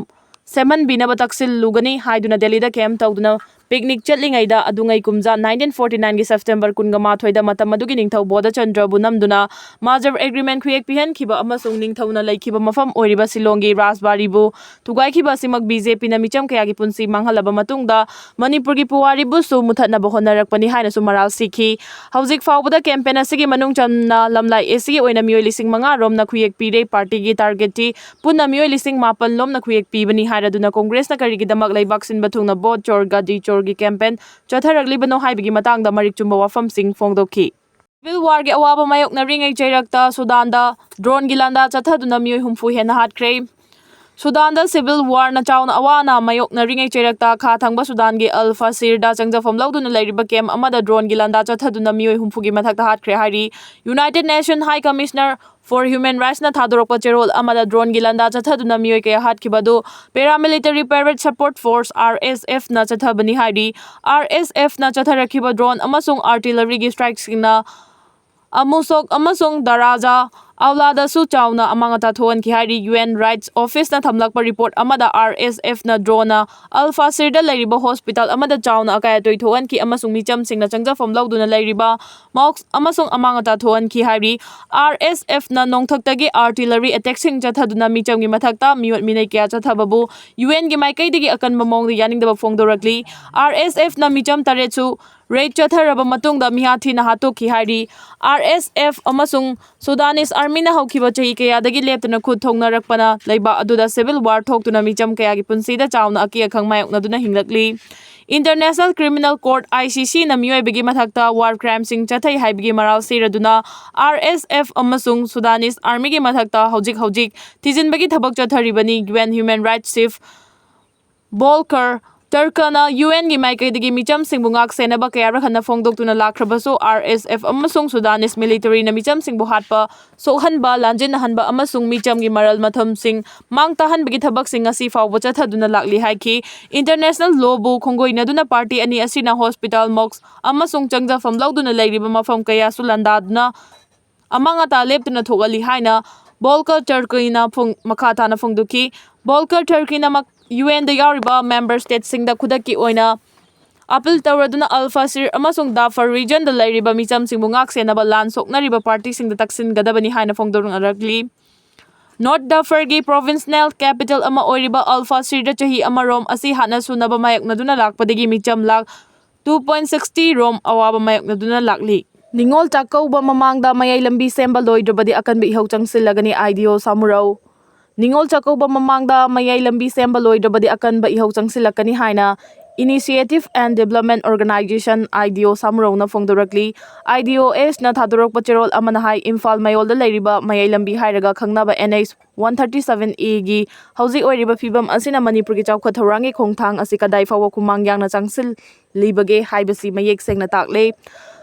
ꯁꯦꯝꯍꯟꯕꯤꯅꯕ ꯇꯛꯁꯤꯜꯂꯨꯒꯅꯤ ꯍꯥꯏꯗꯨꯅ ꯗꯦꯜꯂꯤꯗ ꯀꯦꯝꯞ ꯇꯧꯗꯨꯅ ꯄꯤꯛꯅꯤꯛ ꯆꯠꯂꯤꯉꯩꯗ ꯑꯗꯨꯉꯩ ꯀꯨꯝꯖꯥ ꯅꯥꯏꯟꯇꯤꯟ ꯐꯣꯔꯇꯤ ꯅꯥꯏꯟꯒꯤ ꯁꯦꯞꯇꯦꯝꯕꯔ ꯀꯨꯟꯒ ꯃꯥꯊꯣꯏꯗ ꯃꯇꯝ ꯑꯗꯨꯒꯤ ꯅꯤꯡꯊꯧ ꯕꯣꯙꯆꯟꯗ꯭ꯔꯕꯨ ꯅꯝꯗꯨꯅ ꯃꯥꯖꯔ ꯑꯦꯒ꯭ꯔꯤꯃꯦꯟ ꯈꯨꯌꯦꯛ ꯄꯤꯍꯟꯈꯤꯕ ꯑꯃꯁꯨꯡ ꯅꯤꯡꯊꯧꯅ ꯂꯩꯈꯤꯕ ꯃꯐꯝ ꯑꯣꯏꯔꯤꯕ ꯁꯤꯂꯣꯡꯒꯤ ꯔꯥꯖꯕꯥꯔꯤꯕꯨ ꯊꯨꯒꯥꯏꯈꯤꯕ ꯑꯁꯤꯃꯛ ꯕꯤ ꯖꯦ ꯄꯤꯅ ꯃꯤꯆꯝ ꯀꯌꯥꯒꯤ ꯄꯨꯟꯁꯤ ꯃꯥꯡꯍꯜꯂꯕ ꯃꯇꯨꯡꯗ ꯃꯅꯤꯄꯨꯔꯒꯤ ꯄꯨꯋꯥꯔꯤꯕꯨꯁꯨ ꯃꯨꯊꯠꯅꯕ ꯍꯣꯠꯅꯔꯛꯄꯅꯤ ꯍꯥꯏꯅꯁꯨ ꯃꯔꯥꯜ ꯁꯤꯈꯤ꯫ ꯍꯧꯖꯤꯛ ꯐꯥꯎꯕꯗ ꯀꯦꯝꯄꯦꯟ ꯑꯁꯤꯒꯤ ꯃꯅꯨꯡ ꯆꯟꯅ ꯂꯝꯂꯥꯏ ꯑꯦ ꯁꯤꯒꯤ ꯑꯣꯏꯅ ꯃꯤꯑꯣꯏ ꯂꯤꯁꯤꯡ ꯃꯉꯥ ꯔꯣꯝꯅ ꯈꯨꯌꯦꯛ ꯄꯤꯔꯦ꯫ ꯄꯥꯔꯇꯤꯒꯤ ꯇꯥꯔꯒꯦꯠꯇꯤ ꯄꯨꯟꯅ ꯃꯤꯑꯣꯏ ꯂꯤꯁꯤꯡ ꯃꯥꯄꯟ ꯂꯣꯝꯅ ꯈꯨꯌꯦꯛ ꯄꯤꯕꯅꯤ ꯍꯥꯏꯔꯗꯨꯅ ꯀꯣꯡꯒ꯭ꯔꯦꯁꯅ ꯀꯔꯤꯒꯤꯗꯃꯛ ꯂꯩꯕꯥꯛ ꯁꯤꯟꯕ ꯊꯨꯡꯅ ꯚꯣꯠ ꯆꯣꯔ ꯒꯗꯤ ꯆꯣꯔ ꯒꯤ ꯀꯦꯝꯄꯦꯟ ꯆꯠꯊꯔꯛꯂꯤꯕꯅꯣ ꯍꯥꯏꯕꯒꯤ ꯃꯇꯥꯡꯗ ꯃꯔꯤꯛ ꯆꯨꯝꯕ ꯋꯥꯐꯝꯁꯤꯡ ꯐꯣꯡꯗꯣꯛꯈꯤ꯫ ꯁꯤꯚꯤꯜ ꯋꯥꯔꯒꯤ ꯑꯋꯥꯕ ꯃꯥꯌꯣꯛꯅꯔꯤꯉꯩ ꯆꯩꯔꯛꯇ ꯁꯨꯗꯥꯟꯗ ꯗ꯭ꯔꯣꯟꯒꯤ ꯂꯥꯟꯗꯥ ꯆꯠꯊꯗꯨꯅ ꯃꯤꯑꯣꯏ ꯍꯨꯝꯐꯨ ꯍꯦꯟꯅ ꯍꯥꯠꯈ꯭ꯔꯦ꯫ ꯁꯨꯗꯥꯟꯗ ꯁꯤꯚꯤꯜ ꯋꯥꯔꯅ ꯆꯥꯎꯅ ꯑꯋꯥ ꯑꯅꯥ ꯃꯥꯌꯣꯛꯅꯔꯤꯉꯩ ꯆꯩꯔꯛꯇ ꯈꯥ ꯊꯪꯕ ꯁꯨꯗꯥꯟꯒꯤ ꯑꯜ ꯐꯥꯁꯤꯔꯗ ꯆꯪꯖꯐꯝ ꯂꯧꯗꯨꯅ ꯂꯩꯔꯤꯕ ꯀꯦꯝ ꯑꯃꯗ ꯗ꯭ꯔꯣꯟꯒꯤ ꯂꯥꯟꯗꯥ ꯆꯠꯊꯗꯨꯅ ꯃꯤꯑꯣꯏ ꯍꯨꯝꯐꯨꯒꯤ ꯃꯊꯛꯇ ꯍꯥꯠꯈ꯭ꯔꯦ ꯍꯥꯏꯔꯤ꯫ United Nation High Commissioner for Human Rightsꯅ ꯊꯥꯗꯣꯔꯛꯄ ꯆꯦꯔꯣꯜ ꯑꯃꯗ ꯗ꯭ꯔꯣꯟꯒꯤ ꯂꯥꯟꯗꯥ ꯆꯠꯊꯗꯨꯅ ꯃꯤꯑꯣꯏ ꯀꯌꯥ ꯍꯥꯠꯈꯤꯕ ꯑꯗꯨ Paramilitary Private Support Force, RSFꯅ ꯆꯠꯊꯕꯅꯤ ꯍꯥꯏꯔꯤ꯫ RSFꯅ ꯆꯠꯊꯔꯛꯈꯤꯕ ꯗ꯭ꯔꯣꯟ ꯑꯃꯁꯨꯡ ꯑꯥꯔꯇꯤꯂꯔꯤꯒꯤ ꯁ꯭ꯇ꯭ꯔꯥꯏꯛꯁꯤꯡꯅ ꯑꯃꯨꯁꯣꯛ ꯑꯃꯁꯨꯡ ꯗꯔꯥꯖꯥ ꯑꯧꯂꯥꯗꯁꯨ ꯆꯥꯎꯅ ꯑꯃꯥꯡ ꯑꯇꯥ ꯊꯣꯛꯍꯟꯈꯤ ꯍꯥꯏꯔꯤ꯫ UN Rights Officeꯅ ꯊꯝꯂꯛꯄ ꯔꯤꯄꯣꯔꯠ ꯑꯃꯗ RSFꯅ ꯗ꯭ꯔꯣꯟꯅ ꯑꯜ ꯐꯥꯁꯤꯔꯗ ꯂꯩꯔꯤꯕ ꯍꯣꯁꯄꯤꯇꯥꯜ ꯑꯃꯗ ꯆꯥꯎꯅ ꯑꯀꯥꯏ ꯑꯇꯣꯏ ꯊꯣꯛꯍꯟꯈꯤ ꯑꯃꯁꯨꯡ ꯃꯤꯆꯝꯁꯤꯡꯅ ꯆꯪꯖꯐꯝ ꯂꯧꯗꯨꯅ ꯂꯩꯔꯤꯕ ꯃꯣꯛꯁ ꯑꯃꯁꯨꯡ ꯑꯃꯥꯡ ꯑꯇꯥ ꯊꯣꯛꯍꯟꯈꯤ ꯍꯥꯏꯔꯤ꯫ RSFꯅ ꯅꯣꯡꯊꯛꯇꯒꯤ ꯑꯥꯔꯇꯤꯂꯔꯤ ꯑꯦꯇꯦꯛꯁꯤꯡ ꯆꯠꯊꯗꯨꯅ ꯃꯤꯆꯝꯒꯤ ꯃꯊꯛꯇ ꯃꯤꯑꯣꯠ ꯃꯤꯅꯩ ꯀꯌꯥ ꯆꯠꯊꯕꯕꯨ UNꯒꯤ ꯃꯥꯏꯀꯩꯗꯒꯤ ꯑꯀꯟꯕ ꯃꯑꯣꯡꯗ ꯌꯥꯅꯤꯡꯗꯕ ꯐꯣꯡꯗꯣꯔꯛꯂꯤ꯫ RSFꯅ ꯃꯤꯆꯝ ꯇꯔꯦꯠꯁꯨ ꯔꯦꯗ ꯆꯠꯊꯔꯕ ꯃꯇꯨꯡꯗ ꯃꯤꯍꯥꯠ ꯊꯤꯅ ꯍꯥꯠꯇꯣꯛꯈꯤ ꯍꯥꯏꯔꯤ꯫ RSF ꯑꯃꯁꯨꯡ ꯁꯨꯗꯥꯅꯤꯁ ꯑꯥꯔꯃꯤꯅ ꯍꯧꯈꯤꯕ ꯆꯍꯤ ꯀꯌꯥꯗꯒꯤ ꯂꯦꯞꯇꯅ ꯈꯨꯠ ꯊꯣꯡꯅꯔꯛꯄꯅ ꯂꯩꯕꯥꯛ ꯑꯗꯨꯗ ꯁꯤꯚꯤꯜ ꯋꯥꯔ ꯊꯣꯛꯇꯨꯅ ꯃꯤꯆꯝ ꯀꯌꯥꯒꯤ ꯄꯨꯟꯁꯤꯗ ꯆꯥꯎꯅ ꯑꯀꯤ ꯑꯈꯪ ꯃꯥꯌꯣꯛꯅꯗꯨꯅ ꯍꯤꯡꯂꯛꯂꯤ꯫ International Criminal Court, ICCꯅ ꯃꯤꯑꯣꯏꯕꯒꯤ ꯃꯊꯛꯇ ꯋꯥꯔ ꯀ꯭ꯔꯥꯏꯝꯁꯤꯡ ꯆꯠꯊꯩ ꯍꯥꯏꯕꯒꯤ ꯃꯔꯥꯜ ꯁꯤꯔꯗꯨꯅ RSF ꯑꯃꯁꯨꯡ ꯁꯨꯗꯥꯅꯤꯁ ꯑꯥꯔꯃꯤꯒꯤ ꯃꯊꯛꯇ ꯍꯧꯖꯤꯛ ꯍꯧꯖꯤꯛ ꯊꯤꯖꯤꯟꯕꯒꯤ ꯊꯕꯛ ꯆꯠꯊꯔꯤꯕꯅꯤ꯫ UN Human Rights Chief ꯚꯣꯜꯀꯔ ꯇꯔꯀꯅ UNꯒꯤ ꯃꯥꯏꯀꯩꯗꯒꯤ ꯃꯤꯆꯝꯁꯤꯡꯕꯨ ꯉꯥꯛ ꯁꯦꯟꯅꯕ ꯀꯌꯥꯔꯛ ꯍꯟꯅ ꯐꯣꯡꯗꯣꯛꯇꯨꯅ ꯂꯥꯛꯈ꯭ꯔꯕꯁꯨ, RSF ꯑꯃꯁꯨꯡ ꯁꯨꯗꯥꯅꯤꯁ ꯃꯤꯂꯤꯇꯔꯤꯅ ꯃꯤꯆꯝꯁꯤꯡꯕꯨ ꯍꯥꯠꯄ, ꯁꯣꯛꯍꯟꯕ, ꯂꯥꯟꯖꯤꯟꯅꯍꯟꯕ ꯑꯃꯁꯨꯡ ꯃꯤꯆꯝꯒꯤ ꯃꯔꯜ ꯃꯊꯨꯝꯁꯤꯡ ꯃꯥꯡ ꯇꯥꯍꯟꯕꯒꯤ ꯊꯕꯛꯁꯤꯡ ꯉꯁꯤ ꯐꯥꯎꯕ ꯆꯠꯊꯗꯨꯅ ꯂꯥꯛꯂꯤ ꯍꯥꯏꯈꯤ꯫ International lawꯕꯨ ꯈꯣꯡꯒꯣꯏꯅꯗꯨꯅ ꯄꯥꯔꯇꯤ ꯑꯅꯤ ꯑꯁꯤꯅ ꯍꯣꯁꯄꯤꯇꯥꯜ, ꯃꯣꯛꯁ ꯑꯃꯁꯨꯡ ꯆꯪꯖꯐꯝ ꯂꯧꯗꯨꯅ ꯂꯩꯔꯤꯕ ꯃꯐꯝ ꯀꯌꯥꯁꯨ ꯂꯥꯟꯗꯥꯗꯨꯅ ꯑꯃꯥꯡ ꯑꯇꯥ ꯂꯦꯞꯇꯅ ꯊꯣꯛꯍꯜꯂꯤ ꯍꯥꯏꯅ ꯚꯣꯜꯀꯔ ꯇꯔꯀꯤꯅ ꯐꯣꯡ-, ꯃꯈꯥ ꯇꯥꯅ ꯐꯣꯡꯗꯣꯛꯈꯤ꯫ ꯚꯣꯜꯀꯔ ꯇꯔꯀꯤꯅ ꯃꯛ-, UNꯗ ꯌꯥꯎꯔꯤꯕ ꯃꯦꯝꯕꯔ ꯁ꯭ꯇꯦꯠꯁꯤꯡꯗ ꯈꯨꯗꯛꯀꯤ ꯑꯣꯏꯅ ꯑꯄꯤꯜ ꯇꯧꯔꯗꯨꯅ ꯑꯜ ꯐꯥꯁꯤꯔ ꯑꯃꯁꯨꯡ ꯗꯥꯐꯔ ꯔꯤꯖꯟꯗ ꯂꯩꯔꯤꯕ ꯃꯤꯆꯝꯁꯤꯡꯕꯨ ꯉꯥꯛ ꯁꯦꯟꯅꯕ ꯂꯥꯟ ꯁꯣꯛꯅꯔꯤꯕ ꯄꯥꯔꯇꯤꯁꯤꯡꯗ ꯇꯛꯁꯤꯟꯒꯗꯕꯅꯤ ꯍꯥꯏꯅ ꯐꯣꯡꯗꯣꯛꯅꯔꯛꯂꯤ꯫ ꯅꯣꯔꯠ ꯗꯥꯐꯔꯒꯤ ꯄ꯭ꯔꯣꯚꯤꯟꯁꯅꯦꯜ ꯀꯦꯄꯤꯇꯦꯜ ꯑꯃ ꯑꯣꯏꯔꯤꯕ ꯑꯜ ꯐꯥꯁꯤꯔꯗ ꯆꯍꯤ ꯑꯃꯔꯣꯝ ꯑꯁꯤ ꯍꯥꯟꯅ ꯁꯨꯅꯕ ꯃꯥꯌꯣꯛꯅꯗꯨꯅ ꯂꯥꯛꯄꯗꯒꯤ ꯃꯤꯆꯝ ꯂꯥꯈ two point sixty ꯔꯣꯝ ꯑꯋꯥꯕ ꯃꯥꯌꯣꯛꯅꯗꯨꯅ ꯂꯥꯛꯂꯤ꯫ ꯅꯤꯉꯣꯜ ꯆꯥꯛꯀꯧꯕ ꯃꯃꯥꯡꯗ ꯃꯌꯥꯏ ꯂꯝꯕꯤ ꯁꯦꯝꯕ ꯂꯣꯏꯗ꯭ꯔꯕꯗꯤ ꯑꯀꯟꯕ ꯏꯍꯧ ꯆꯪꯁꯤꯜꯂꯒꯅꯤ, IDO ꯁꯥꯃꯨꯔꯧ꯫ ꯅꯤꯉꯣꯜ ꯆꯥꯛꯀꯧꯕ ꯃꯃꯥꯡꯗ ꯃꯌꯥꯏ ꯂꯝꯕꯤ ꯁꯦꯝꯕ ꯂꯣꯏꯗ꯭ꯔꯕꯗꯤ ꯑꯀꯟꯕ ꯏꯍꯧ ꯆꯪꯁꯤꯜꯂꯛꯀꯅꯤ ꯍꯥꯏꯅ Initiative and Development Organization, I D O, ꯁꯥꯃꯨꯔꯧꯅ ꯐꯣꯡꯗꯣꯔꯛꯂꯤ꯫ I D O Sꯅ ꯊꯥꯗꯣꯔꯛꯄ ꯆꯦꯔꯣꯜ ꯑꯃꯅ ꯍꯥꯏ, ꯏꯝꯐꯥꯜ ꯃꯌꯣꯜꯗ ꯂꯩꯔꯤꯕ ꯃꯌꯥꯏ ꯂꯝꯕꯤ ꯍꯥꯏꯔꯒ ꯈꯪꯅꯕ N H one thirty seven A ꯒꯤ ꯍꯧꯖꯤꯛ ꯑꯣꯏꯔꯤꯕ ꯐꯤꯕꯝ ꯑꯁꯤꯅ ꯃꯅꯤꯄꯨꯔꯒꯤ ꯆꯥꯎꯈꯠ ꯊꯧꯔꯥꯡꯒꯤ ꯈꯣꯡꯊꯥꯡ ꯑꯁꯤ ꯀꯗꯥꯏ ꯐꯥꯎꯕ ꯈꯨꯃꯥꯡ ꯌꯥꯡꯅ ꯆꯪꯁꯤꯜꯂꯤꯕꯒꯦ ꯍꯥꯏꯕꯁꯤ ꯃꯌꯦꯛ ꯁꯦꯡꯅ ꯇꯥꯛꯂꯦ꯫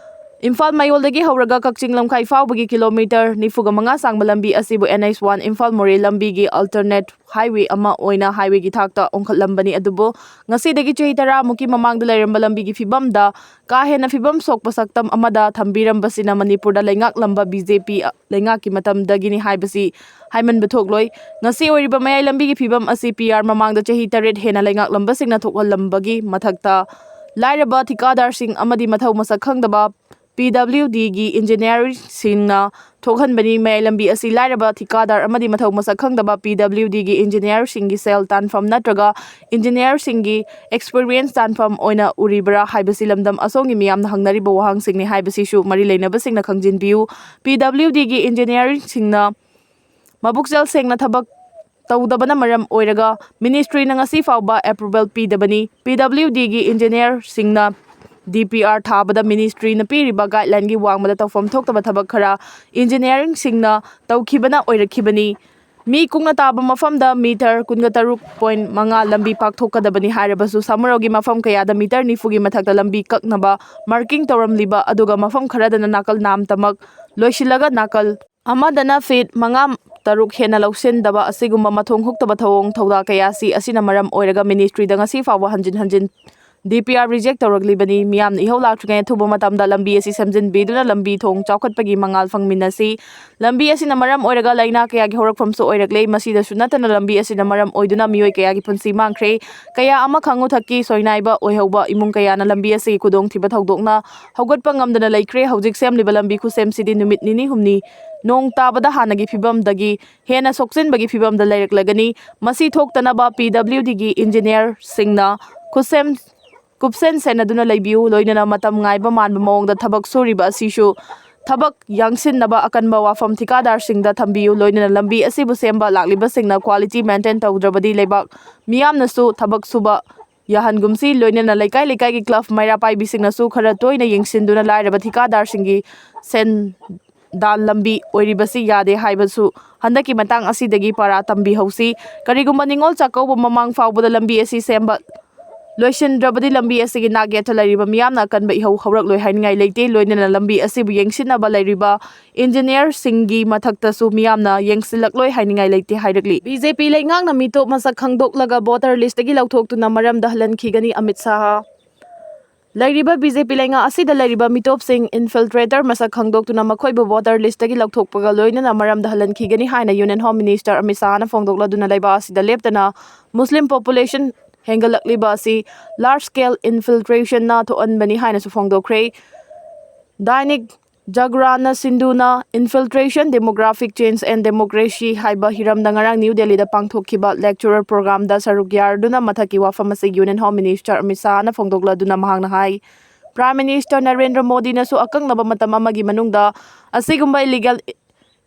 ꯏꯝꯐꯥꯜ ꯃꯌꯣꯜꯗꯒꯤ ꯍꯧꯔꯒ ꯀꯛꯆꯤꯡ ꯂꯝꯈꯥꯏ ꯐꯥꯎꯕꯒꯤ ꯀꯤꯂꯣꯃꯤꯇꯔ ꯅꯤꯐꯨꯒ ꯃꯉꯥ ꯁꯥꯡꯕ ꯂꯝꯕꯤ ꯑꯁꯤꯕꯨ N H one ꯏꯝꯐꯥꯜ ꯃꯣꯔꯦ ꯂꯝꯕꯤꯒꯤ alternate highway ꯑꯃ ꯑꯣꯏꯅ highwayꯒꯤ ꯊꯥꯛꯇ ꯑꯣꯟꯈꯠꯂꯝꯕꯅꯤ꯫ ꯑꯗꯨꯕꯨ ꯉꯁꯤꯗꯒꯤ ꯆꯍꯤ ꯇꯔꯥꯃꯨꯛꯀꯤ ꯃꯃꯥꯡꯗ ꯂꯩꯔꯝꯕ ꯂꯝꯕꯤꯒꯤ ꯐꯤꯕꯝꯗ ꯀꯥ ꯍꯦꯟꯅ ꯐꯤꯕꯝ ꯁꯣꯛꯄ ꯁꯛꯇꯝ ꯑꯃꯗ ꯊꯝꯕꯤꯔꯝꯕꯁꯤꯅ ꯃꯅꯤꯄꯨꯔꯗ ꯂꯩꯉꯥꯛꯂꯝꯕ B J P ꯂꯩꯉꯥꯛꯀꯤ ꯃꯇꯝꯗꯒꯤꯅꯤ ꯍꯥꯏꯕꯁꯤ ꯍꯥꯏꯃꯟꯕ ꯊꯣꯛꯂꯣꯏ꯫ ꯉꯁꯤ ꯑꯣꯏꯔꯤꯕ ꯃꯌꯥꯏ ꯂꯝꯕꯤꯒꯤ ꯐꯤꯕꯝ ꯑꯁꯤ P R ꯃꯃꯥꯡꯗ ꯆꯍꯤ ꯇꯔꯦꯠ ꯍꯦꯟꯅ ꯂꯩꯉꯥꯛꯂꯝꯕꯁꯤꯡꯅ ꯊꯣꯛꯍꯜꯂꯝꯕꯒꯤ ꯃꯊꯛꯇ, ꯂꯥꯏꯔꯕ ꯊꯤꯀꯥꯗꯥꯔꯁꯤꯡ ꯑꯃꯗꯤ ꯃꯊꯧ ꯃꯁꯛ ꯈꯪꯗꯕ P W Dꯒꯤ engineerꯁꯤꯡꯅ ꯊꯣꯛꯍꯟꯕꯅꯤ꯫ ꯃꯌꯥꯏ ꯂꯝꯕꯤ ꯑꯁꯤ ꯂꯥꯏꯔꯕ ꯊꯤꯀꯥꯗꯥꯔ ꯑꯃꯗꯤ ꯃꯊꯧ ꯃꯁꯛ ꯈꯪꯗꯕ P W Dꯒꯤ engineerꯁꯤꯡꯒꯤ ꯁꯦꯜ ꯇꯥꯟꯐꯝ ꯅꯠꯇ꯭ꯔꯒ engineerꯁꯤꯡꯒꯤ experience ꯇꯥꯟꯐꯝ ꯑꯣꯏꯅ ꯎꯔꯤꯕ꯭ꯔꯥ ꯍꯥꯏꯕꯁꯤ ꯂꯝꯗꯝ ꯑꯁꯣꯝꯒꯤ ꯃꯤꯌꯥꯝꯅ ꯍꯪꯅꯔꯤꯕ ꯋꯥꯍꯪꯁꯤꯡꯅꯤ ꯍꯥꯏꯕꯁꯤꯁꯨ ꯃꯔꯤ ꯂꯩꯅꯕꯁꯤꯡꯅ ꯈꯪꯖꯤꯟꯕꯤꯌꯨ꯫ P W Dꯒꯤ engineerꯁꯤꯡꯅ ꯃꯕꯨꯛꯆꯦꯜ ꯁꯦꯡꯅ ꯊꯕꯛ ꯇꯧꯗꯕꯅ ꯃꯔꯝ ꯑꯣꯏꯔꯒ ministryꯅ ꯉꯁꯤ ꯐꯥꯎꯕ approval ꯄꯤꯗꯕꯅꯤ꯫ P W Dꯒꯤ engineerꯁꯤꯡꯅ D P R ꯊꯥꯕꯗ ministryꯅ ꯄꯤꯔꯤꯕ guidelineꯒꯤ ꯋꯥꯡꯃꯗ ꯇꯧꯐꯝ ꯊꯣꯛꯇꯕ ꯊꯕꯛ ꯈꯔ engineerꯁꯤꯡꯅ ꯇꯧꯈꯤꯕꯅ ꯑꯣꯏꯔꯛꯈꯤꯕꯅꯤ꯫ ꯃꯤ ꯀꯨꯡꯅ ꯇꯥꯕ ꯃꯐꯝꯗ meter ꯀꯨꯟꯒ ꯇꯔꯨꯛ point ꯃꯉꯥ ꯂꯝꯕꯤ ꯄꯥꯛꯊꯣꯛꯀꯗꯕꯅꯤ ꯍꯥꯏꯔꯕꯁꯨ ꯁꯥꯃꯨꯔꯧꯒꯤ ꯃꯐꯝ ꯀꯌꯥꯗ meter ꯅꯤꯐꯨꯒꯤ ꯃꯊꯛꯇ ꯂꯝꯕꯤ ꯀꯛꯅꯕ marking ꯇꯧꯔꯝꯂꯤꯕ ꯑꯗꯨꯒ ꯃꯐꯝ ꯈꯔꯗꯅ ꯅꯥꯀꯜ ꯅꯥꯝꯇꯃꯛ ꯂꯣꯏꯁꯤꯜꯂꯒ ꯅꯥꯀꯜ ꯑꯃꯗꯅ feet ꯃꯉꯥ ꯇꯔꯨꯛ ꯍꯦꯟꯅ ꯂꯧꯁꯤꯟꯗꯕ ꯑꯁꯤꯒꯨꯝꯕ ꯃꯊꯣꯡ ꯍꯨꯛꯇꯕ ꯊꯧꯑꯣꯡ ꯊꯧꯗꯥ ꯀꯌꯥ ꯑꯁꯤ ꯑꯁꯤꯅ ꯃꯔꯝ ꯑꯣꯏꯔꯒ ministryꯗ ꯉꯁꯤ ꯐꯥꯎꯕ ꯍꯟꯖꯤꯟ ꯍꯟꯖꯤꯟ D P R reject ꯇꯧꯔꯛꯂꯤꯕꯅꯤ꯫ ꯃꯤꯌꯥꯝꯅ ꯏꯍꯧ ꯂꯥꯛꯇ꯭ꯔꯤꯉꯩ ꯑꯊꯨꯕ ꯃꯇꯝꯗ ꯂꯝꯕꯤ ꯑꯁꯤ ꯁꯦꯝꯖꯤꯟꯕꯤꯗꯨꯅ ꯂꯝꯕꯤ ꯊꯣꯡ ꯆꯥꯎꯈꯠꯄꯒꯤ ꯃꯉꯥꯜ ꯐꯪꯃꯤꯟꯅꯁꯤ꯫ ꯂꯝꯕꯤ ꯑꯁꯤꯅ ꯃꯔꯝ ꯑꯣꯏꯔꯒ ꯂꯥꯏꯅꯥ ꯀꯌꯥꯒꯤ ꯍꯧꯔꯛꯐꯝꯁꯨ ꯑꯣꯏꯔꯛꯂꯦ꯫ ꯃꯁꯤꯗꯁꯨ ꯅꯠꯇꯅ ꯂꯝꯕꯤ ꯑꯁꯤꯅ ꯃꯔꯝ ꯑꯣꯏꯗꯨꯅ ꯃꯤꯑꯣꯏ ꯀꯌꯥꯒꯤ ꯄꯨꯟꯁꯤ ꯃꯥꯡꯈ꯭ꯔꯦ꯫ ꯀꯌꯥ ꯑꯃ ꯈꯪꯉꯨ ꯊꯛꯀꯤ ꯁꯣꯏꯅꯥꯏꯕ ꯑꯣꯏꯍꯧꯕ ꯏꯃꯨꯡ ꯀꯌꯥꯅ ꯂꯝꯕꯤ ꯑꯁꯤꯒꯤ ꯈꯨꯗꯣꯡꯊꯤꯕ ꯊꯧꯗꯣꯛꯅ ꯍꯧꯒꯠꯄ ꯉꯝꯗꯅ ꯂꯩꯈ꯭ꯔꯦ꯫ ꯍꯧꯖꯤꯛ ꯁꯦꯝꯂꯤꯕ ꯂꯝꯕꯤ ꯈꯨꯠꯁꯦꯝꯁꯤꯗꯤ ꯅꯨꯃꯤꯠ ꯅꯤꯅꯤ ꯍꯨꯝꯅꯤ ꯅꯣꯡ ꯇꯥꯕꯗ ꯍꯥꯟꯅꯒꯤ ꯐꯤꯕꯝꯗꯒꯤ ꯍꯦꯟꯅ ꯁꯣꯛꯆꯤꯟꯕꯒꯤ ꯐꯤꯕꯝꯗ ꯂꯩꯔꯛꯂꯒꯅꯤ꯫ ꯃꯁꯤ ꯊꯣꯛꯇꯅꯕ P W Dꯒꯤ engineerꯁꯤꯡꯅ ꯈꯨꯠꯁꯦꯝ ꯀꯨꯞꯁꯦꯟ ꯁꯦꯟꯅꯗꯨꯅ ꯂꯩꯕꯤꯌꯨ꯫ ꯂꯣꯏꯅꯅ ꯃꯇꯝ ꯉꯥꯏꯕ ꯃꯥꯟꯕ ꯃꯑꯣꯡꯗ ꯊꯕꯛ ꯁꯨꯔꯤꯕ ꯑꯁꯤꯁꯨ ꯊꯕꯛ ꯌꯥꯡꯁꯤꯟꯅꯕ ꯑꯀꯟꯕ ꯋꯥꯐꯝ ꯊꯤꯀꯥꯗꯥꯔꯁꯤꯡꯗ ꯊꯝꯕꯤꯌꯨ꯫ ꯂꯣꯏꯅꯅ ꯂꯝꯕꯤ ꯑꯁꯤꯕꯨ ꯁꯦꯝꯕ ꯂꯥꯛꯂꯤꯕꯁꯤꯡꯅ quality maintain ꯇꯧꯗ꯭ꯔꯕꯗꯤ ꯂꯩꯕꯥꯛ ꯃꯤꯌꯥꯝꯅꯁꯨ ꯊꯕꯛ ꯁꯨꯕ ꯌꯥꯍꯟꯒꯨꯝꯁꯤ꯫ ꯂꯣꯏꯅꯅ ꯂꯩꯀꯥꯏ ꯂꯩꯀꯥꯏꯒꯤ ꯀ꯭ꯂꯕ ꯃꯩꯔꯥ ꯄꯥꯏꯕꯤꯁꯤꯡꯅꯁꯨ ꯈꯔ ꯇꯣꯏꯅ ꯌꯦꯡꯁꯤꯟꯗꯨꯅ ꯂꯥꯏꯔꯕ ꯊꯤꯀꯥꯗꯥꯔꯁꯤꯡꯒꯤ ꯁꯦꯟ ꯗꯥꯟ ꯂꯝꯕꯤ ꯑꯣꯏꯔꯤꯕꯁꯤ ꯌꯥꯗꯦ ꯍꯥꯏꯕꯁꯨ ꯍꯟꯗꯛꯀꯤ ꯃꯇꯥꯡ ꯑꯁꯤꯗꯒꯤ ꯄꯥꯔꯥ ꯇꯝꯕꯤꯍꯧꯁꯤ꯫ ꯀꯔꯤꯒꯨꯝꯕ ꯅꯤꯉꯣꯜ ꯆꯥꯛꯀꯧꯕ ꯃꯃꯥꯡ ꯐꯥꯎꯕꯗ ꯂꯝꯕꯤ ꯑꯁꯤ ꯁꯦꯝꯕ ꯂꯣꯏꯁꯤꯟꯗ꯭ꯔꯕꯗꯤ ꯂꯝꯕꯤ ꯑꯁꯤꯒꯤ ꯅꯥꯛ ꯌꯦꯠꯇ ꯂꯩꯔꯤꯕ ꯃꯤꯌꯥꯝꯅ ꯑꯀꯟꯕ ꯏꯍꯧ ꯍꯧꯔꯛꯂꯣꯏ ꯍꯥꯏꯅꯤꯡꯉꯥꯏ ꯂꯩꯇꯦ꯫ ꯂꯣꯏꯅꯅ ꯂꯝꯕꯤ ꯑꯁꯤꯕꯨ ꯌꯦꯡꯁꯤꯟꯅꯕ ꯂꯩꯔꯤꯕ ꯏꯟꯖꯤꯅꯤꯌꯔꯁꯤꯡꯒꯤ ꯃꯊꯛꯇꯁꯨ ꯃꯤꯌꯥꯝꯅ ꯌꯦꯡꯁꯤꯜꯂꯛꯂꯣꯏ ꯍꯥꯏꯅꯤꯡꯉꯥꯏ ꯂꯩꯇꯦ ꯍꯥꯏꯔꯛꯂꯤ꯫ ꯕꯤ ꯖꯦ ꯄꯤ ꯂꯩꯉꯥꯛꯅ ꯃꯤꯇꯣꯞ ꯃꯁꯛ ꯈꯪꯗꯣꯛꯂꯒ ꯚꯣꯇꯔ ꯂꯤꯁꯇꯒꯤ ꯂꯧꯊꯣꯛꯇꯨꯅ ꯃꯔꯝꯗ ꯍꯜꯍꯟꯈꯤꯒꯅꯤ ꯑꯃꯤꯠ ꯁꯥꯍ꯫ ꯂꯩꯔꯤꯕ ꯕꯤ ꯖꯦ ꯄꯤ ꯂꯩꯉꯥꯛ ꯑꯁꯤꯗ ꯂꯩꯔꯤꯕ ꯃꯤꯇꯣꯞꯁꯤꯡ ꯏꯟꯐꯤꯜꯇ꯭ꯔꯦꯇꯔ ꯃꯁꯛ ꯈꯪꯗꯣꯛꯇꯨꯅ ꯃꯈꯣꯏꯕꯨ ꯚꯣꯇꯔ ꯂꯤꯁꯇꯒꯤ ꯂꯧꯊꯣꯛꯄꯒ ꯂꯣꯏꯅꯅ ꯃꯔꯝꯗ ꯍꯜꯍꯟꯈꯤꯒꯅꯤ ꯍꯥꯏꯅ ꯌꯨꯅꯤꯌꯟ ꯍꯣꯝ ꯃꯤꯅꯤꯁꯇꯔ ꯑꯃꯤꯠ ꯁꯥꯍꯅ ꯐꯣꯡꯗꯣꯛꯂꯗꯨꯅ ꯂꯩꯕꯥꯛ ꯑꯁꯤꯗ ꯂꯦꯞꯇꯅ ꯃꯨꯁꯂꯤꯝ ꯄꯣꯄꯨꯂꯦꯁꯟ ꯍꯦꯟꯒꯠꯂꯛꯂꯤꯕ ꯑꯁꯤ ꯂꯥꯔꯖ ꯁ꯭ꯀꯦꯜ ꯏꯟꯐꯤꯜꯇ꯭ꯔꯦꯁꯟꯅ ꯊꯣꯛꯍꯟꯕꯅꯤ ꯍꯥꯏꯅꯁꯨ ꯐꯣꯡꯗꯣꯛꯈ꯭ꯔꯦ꯫ ꯗꯥꯏꯅꯤꯛ ꯖꯒ꯭ꯔꯥꯅ ꯁꯤꯟꯗꯨꯅ Infiltration, Demographic Change and Democracy ꯍꯥꯏꯕ ꯍꯤꯔꯝꯗ ꯉꯔꯥꯡ ꯅ꯭ꯌꯨ ꯗꯦꯜꯂꯤꯗ ꯄꯥꯡꯊꯣꯛꯈꯤꯕ ꯂꯦꯛꯆꯔꯔ ꯄ꯭ꯔꯣꯒ꯭ꯔꯥꯝꯗ ꯁꯔꯨꯛ ꯌꯥꯔꯗꯨꯅ ꯃꯊꯛꯀꯤ ꯋꯥꯐꯝ ꯑꯁꯤ ꯌꯨꯅꯤꯌꯟ ꯍꯣꯝ ꯃꯤꯅꯤꯁꯇꯔ ꯑꯃꯤꯠ ꯁꯥꯍꯅ ꯐꯣꯡꯗꯣꯛꯂꯗꯨꯅ ꯃꯍꯥꯛꯅ ꯍꯥꯏ, ꯄ꯭ꯔꯥꯏꯝ ꯃꯤꯅꯤꯁꯇꯔ ꯅꯔꯦꯟꯗ꯭ꯔ ꯃꯣꯗꯤꯅꯁꯨ ꯑꯀꯛꯅꯕ ꯃꯇꯝ ꯑꯃꯒꯤ ꯃꯅꯨꯡꯗ ꯑꯁꯤꯒꯨꯝꯕ ꯏꯂꯤꯒꯦꯜ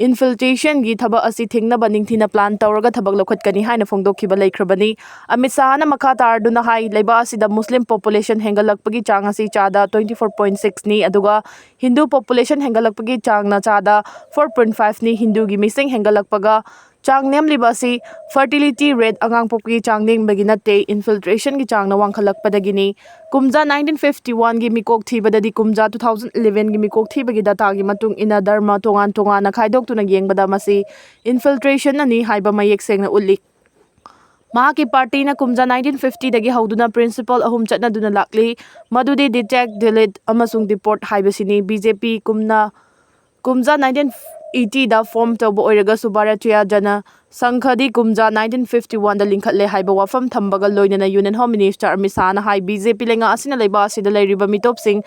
ꯏꯟꯐꯤꯜꯇ꯭ꯔꯦꯁꯟꯒꯤ ꯊꯕꯛ ꯑꯁꯤ ꯊꯤꯡꯅꯕ ꯅꯤꯡꯊꯤꯅ ꯄ꯭ꯂꯥꯟ ꯇꯧꯔꯒ ꯊꯕꯛ ꯂꯧꯈꯠꯀꯅꯤ ꯍꯥꯏꯅ ꯐꯣꯡꯗꯣꯛꯈꯤꯕ ꯂꯩꯈ꯭ꯔꯕꯅꯤ꯫ ꯑꯃꯤꯠ ꯁꯥꯍꯅ ꯃꯈꯥ ꯇꯥꯔꯗꯨꯅ ꯍꯥꯏ, ꯂꯩꯕꯥꯛ ꯑꯁꯤꯗ ꯃꯨꯁꯂꯤꯝ ꯄꯣꯄꯨꯂꯦꯁꯟ ꯍꯦꯟꯒꯠꯂꯛꯄꯒꯤ ꯆꯥꯡ ꯑꯁꯤ ꯆꯥꯗ twenty four point six ꯅꯤ, ꯑꯗꯨꯒ ꯍꯤꯟꯗꯨ ꯄꯣꯄꯨꯂꯦꯁꯟ ꯍꯦꯟꯒꯠꯂꯛꯄꯒꯤ ꯆꯥꯡꯅ ꯆꯥꯗ four point five ꯅꯤ꯫ ꯍꯤꯟꯗꯨꯒꯤ ꯃꯤꯁꯤꯡ ꯍꯦꯟꯒꯠꯂꯛꯄꯒ ꯆꯥꯡ ꯅꯦꯝꯂꯤꯕ ꯑꯁꯤ ꯐꯔꯇꯤꯂꯤꯇꯤ ꯔꯦꯠ, ꯑꯉꯥꯡ ꯄꯣꯛꯄꯒꯤ ꯆꯥꯡ ꯅꯦꯝꯕꯒꯤ ꯅꯠꯇꯦ, ꯏꯟꯐꯤꯜꯇ꯭ꯔꯦꯁꯟꯒꯤ ꯆꯥꯡꯅ ꯋꯥꯡꯈꯠꯂꯛꯄꯗꯒꯤꯅꯤ꯫ ꯀꯨꯝꯖꯥ nineteen fifty one ꯒꯤ ꯃꯤꯀꯣꯛ ꯊꯤꯕꯗꯗꯤ ꯀꯨꯝꯖꯥ two thousand eleven ꯒꯤ ꯃꯤꯀꯣꯛ ꯊꯤꯕꯒꯤ ꯗꯇꯥꯒꯤ ꯃꯇꯨꯡ ꯏꯟꯅ ꯙꯔꯃ ꯇꯣꯉꯥꯟ ꯇꯣꯉꯥꯟꯅ ꯈꯥꯏꯗꯣꯛꯇꯨꯅ ꯌꯦꯡꯕꯗ ꯃꯁꯤ ꯏꯟꯐꯤꯜꯇ꯭ꯔꯦꯁꯟꯅꯅꯤ ꯍꯥꯏꯕ ꯃꯌꯦꯛ ꯁꯦꯡꯅ ꯎꯠꯂꯤ꯫ ꯃꯍꯥꯛꯀꯤ ꯄꯥꯔꯇꯤꯅ ꯀꯨꯝꯖꯥ nineteen fifty ꯗꯒꯤ ꯍꯧꯗꯨꯅ ꯄ꯭ꯔꯤꯟꯁꯤꯄꯜ ꯑꯍꯨꯝ ꯆꯠꯅꯗꯨꯅ ꯂꯥꯛꯂꯤ, ꯃꯗꯨꯗꯤ ꯗꯤꯇꯦꯛ, ꯗꯤꯂꯤꯠ ꯑꯃꯁꯨꯡ ꯗꯤꯄꯣꯔꯠ ꯍꯥꯏꯕꯁꯤꯅꯤ꯫ ꯕꯤ ꯖꯦ ꯄꯤ ꯀꯨꯝꯅ ꯀꯨꯝꯖꯥ nineteen eighty ꯗ ꯐꯣꯔꯝ ꯇꯧꯕ ꯑꯣꯏꯔꯒꯁꯨ ꯚꯥꯔꯇꯤꯌꯥ ꯖꯅ ꯁꯪꯘꯗꯤ ꯀꯨꯝꯖꯥ nineteen fifty one ꯗ ꯂꯤꯡꯈꯠꯂꯦ ꯍꯥꯏꯕ ꯋꯥꯐꯝ ꯊꯝꯕꯒ ꯂꯣꯏꯅꯅ ꯌꯨꯅꯤꯌꯟ ꯍꯣꯝ ꯃꯤꯅꯤꯁꯇꯔ ꯑꯃꯤꯠ ꯁꯥꯍꯅ ꯍꯥꯏ, ꯕꯤ ꯖꯦ ꯄꯤ ꯂꯩꯉꯥꯛ ꯑꯁꯤꯅ ꯂꯩꯕꯥꯛ ꯑꯁꯤꯗ ꯂꯩꯔꯤꯕ ꯃꯤꯇꯣꯞꯁꯤꯡ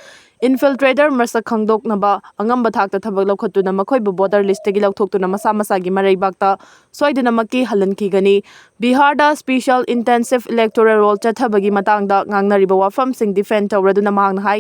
ꯏꯟꯐꯤꯜꯇ꯭ꯔꯦꯇꯔ ꯃꯁꯛ ꯈꯪꯗꯣꯛꯅꯕ ꯑꯉꯝꯕ ꯊꯥꯛꯇ ꯊꯕꯛ ꯂꯧꯈꯠꯇꯨꯅ ꯃꯈꯣꯏꯕꯨ ꯚꯣꯇꯔ ꯂꯤꯁꯇꯒꯤ ꯂꯧꯊꯣꯛꯇꯨꯅ ꯃꯁꯥ ꯃꯁꯥꯒꯤ ꯃꯔꯩꯕꯥꯛꯇ ꯁꯣꯏꯗꯅꯃꯛꯀꯤ ꯍꯜꯍꯟꯈꯤꯒꯅꯤ꯫ ꯕꯤꯍꯥꯔꯗ ꯁ꯭ꯄꯦꯁꯤꯌꯦꯜ ꯏꯟꯇꯦꯟꯁꯤꯚ ꯏꯂꯦꯛꯇꯣꯔꯦꯜ ꯔꯣꯜ ꯆꯠꯊꯕꯒꯤ ꯃꯇꯥꯡꯗ ꯉꯥꯡꯅꯔꯤꯕ ꯋꯥꯐꯝꯁꯤꯡ ꯗꯤꯐꯦꯟ ꯇꯧꯔꯗꯨꯅ ꯃꯍꯥꯛꯅ ꯍꯥꯏ,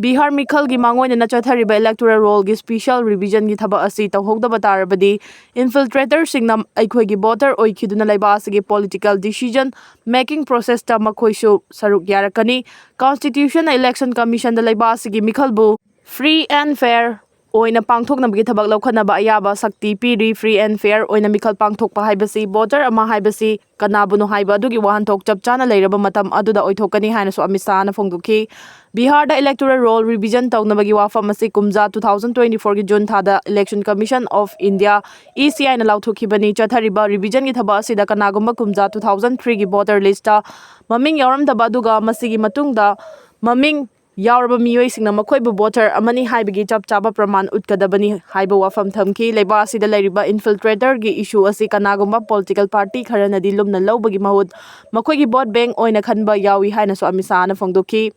ꯕꯤꯍꯥꯔ ꯃꯤꯈꯜꯒꯤ ꯃꯥꯡꯑꯣꯏꯅꯅ ꯆꯠꯊꯔꯤꯕ electoral rollꯒꯤ special revisionꯒꯤ ꯊꯕꯛ ꯑꯁꯤ ꯇꯧꯍꯧꯗꯕ ꯇꯥꯔꯕꯗꯤ, infiltratorꯁꯤꯡꯅ ꯑꯩꯈꯣꯏꯒꯤ voter ꯑꯣꯏꯈꯤꯗꯨꯅ ꯂꯩꯕꯥꯛ ꯑꯁꯤꯒꯤ political decision making processꯇ ꯃꯈꯣꯏꯁꯨ ꯁꯔꯨꯛ ꯌꯥꯔꯛꯀꯅꯤ꯫ Constitution election commissionꯗ ꯂꯩꯕꯥꯛ ꯑꯁꯤꯒꯤ ꯃꯤꯈꯜꯕꯨ free and fair ꯑꯣꯏꯅ ꯄꯥꯡꯊꯣꯛꯅꯕꯒꯤ ꯊꯕꯛ ꯂꯧꯈꯠꯅꯕ ꯑꯌꯥꯕ ꯁꯛꯇꯤ ꯄꯤꯔꯤ꯫ Free and fair ꯑꯣꯏꯅ ꯃꯤꯈꯜ ꯄꯥꯡꯊꯣꯛꯄ ꯍꯥꯏꯕꯁꯤ voter ꯑꯃ ꯍꯥꯏꯕꯁꯤ ꯀꯅꯥꯕꯨꯅꯣ ꯍꯥꯏꯕ ꯑꯗꯨꯒꯤ ꯋꯥꯍꯟꯊꯣꯛ ꯆꯞ ꯆꯥꯅ ꯂꯩꯔꯕ ꯃꯇꯝ ꯑꯗꯨꯗ ꯑꯣꯏꯊꯣꯛꯀꯅꯤ ꯍꯥꯏꯅꯁꯨ ꯑꯃꯤꯠ ꯁꯥꯍꯅ ꯐꯣꯡꯗꯣꯛꯈꯤ꯫ ꯕꯤꯍꯥꯔꯗ electoral roll revision ꯇꯧꯅꯕꯒꯤ ꯋꯥꯐꯝ ꯑꯁꯤ ꯀꯨꯝꯖꯥ two thousand twenty fourꯒꯤ June ꯊꯥꯗ Election Commission of India, ECIꯅ ꯂꯥꯎꯊꯣꯛꯈꯤꯕꯅꯤ꯫ ꯆꯠꯊꯔꯤꯕ revisionꯒꯤ ꯊꯕꯛ ꯑꯁꯤꯗ ꯀꯅꯥꯒꯨꯝꯕ ꯀꯨꯝꯖꯥ two thousand threeꯒꯤ voter listꯇ ꯃꯃꯤꯡ ꯌꯥꯎꯔꯝꯗꯕ ꯑꯗꯨꯒ ꯃꯁꯤꯒꯤ ꯃꯇꯨꯡꯗ ꯃꯃꯤꯡ ꯌꯥꯎꯔꯕ ꯃꯤꯑꯣꯏꯁꯤꯡꯅ ꯃꯈꯣꯏꯕꯨ voter ꯑꯃꯅꯤ ꯍꯥꯏꯕꯒꯤ ꯆꯞ ꯆꯥꯕ ꯄ꯭ꯔꯃꯥꯟ ꯎꯠꯀꯗꯕꯅꯤ ꯍꯥꯏꯕ ꯋꯥꯐꯝ ꯊꯝꯈꯤ꯫ ꯂꯩꯕꯥꯛ ꯑꯁꯤꯗ ꯂꯩꯔꯤꯕ infiltratorꯒꯤ issue ꯑꯁꯤ ꯀꯅꯥꯒꯨꯝꯕ political party ꯈꯔꯅꯗꯤ ꯂꯨꯝꯅ ꯂꯧꯕꯒꯤ ꯃꯍꯨꯠ ꯃꯈꯣꯏꯒꯤ vote bank ꯑꯣꯏꯅ ꯈꯟꯕ ꯌꯥꯎꯏ ꯍꯥꯏꯅꯁꯨ ꯑꯃꯤꯠ ꯁꯥꯍꯅ ꯐꯣꯡꯗꯣꯛꯈꯤ꯫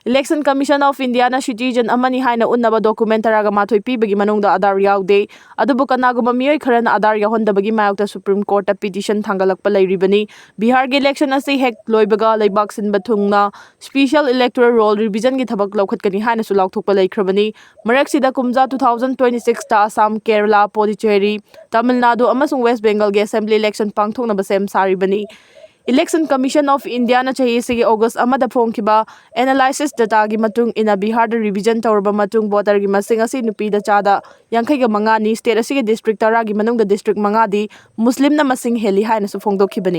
Election Commission of Indiaꯅ citizen ꯑꯃꯅꯤ ꯍꯥꯏꯅ ꯎꯠꯅꯕ document ꯇꯔꯥꯒ ꯃꯥꯊꯣꯏ ꯄꯤꯕꯒꯤ ꯃꯅꯨꯡꯗ Aadhaar ꯌꯥꯎꯗꯦ꯫ ꯑꯗꯨꯕꯨ ꯀꯅꯥꯒꯨꯝꯕ ꯃꯤꯑꯣꯏ ꯈꯔꯅ Aadhaar ꯌꯥꯎꯍꯟꯗꯕꯒꯤ ꯃꯥꯌꯣꯛꯇ Supreme Courtꯇ petition ꯊꯥꯡꯒꯠꯂꯛꯄ ꯂꯩꯔꯤꯕꯅꯤ꯫ ꯕꯤꯍꯥꯔꯒꯤ election ꯑꯁꯤ ꯍꯦꯛ ꯂꯣꯏꯕꯒ ꯂꯩꯕꯥꯛ ꯁꯤꯟꯕ ꯊꯨꯡꯅ special electoral roll revisionꯒꯤ ꯊꯕꯛ ꯂꯧꯈꯠꯀꯅꯤ ꯍꯥꯏꯅꯁꯨ ꯂꯥꯎꯊꯣꯛꯄ ꯂꯩꯈ꯭ꯔꯕꯅꯤ꯫ ꯃꯔꯛꯁꯤꯗ ꯀꯨꯝꯖꯥ two thousand twenty sixꯇ Assam, Kerala, ꯄꯣꯗꯤꯆꯦꯔꯤ, Tamil Nadu ꯑꯃꯁꯨꯡ ꯋꯦꯁ ꯕꯦꯡꯒꯜꯒꯤ assembly election ꯄꯥꯡꯊꯣꯛꯅꯕ ꯁꯦꯝ ꯁꯥꯔꯤꯕꯅꯤ꯫ Election Commission of Indiaꯅ ꯆꯍꯤ ꯑꯁꯤꯒꯤ August ꯑꯃꯗ ꯐꯣꯡꯈꯤꯕ analysis dataꯒꯤ ꯃꯇꯨꯡ ꯏꯟꯅ ꯕꯤꯍꯥꯔꯗ revision ꯇꯧꯔꯕ ꯃꯇꯨꯡ voterꯒꯤ ꯃꯁꯤꯡ ꯑꯁꯤ ꯅꯨꯄꯤꯗ ꯆꯥꯗ ꯌꯥꯡꯈꯩꯒ ꯃꯉꯥꯅꯤ꯫ State ꯑꯁꯤꯒꯤ district ꯇꯔꯥꯒꯤ ꯃꯅꯨꯡꯗ district ꯃꯉꯥꯗꯤ ꯃꯨꯁꯂꯤꯝꯅ ꯃꯁꯤꯡ ꯍꯦꯜꯂꯤ ꯍꯥꯏꯅꯁꯨ ꯐꯣꯡꯗꯣꯛꯈꯤꯕꯅꯤ꯫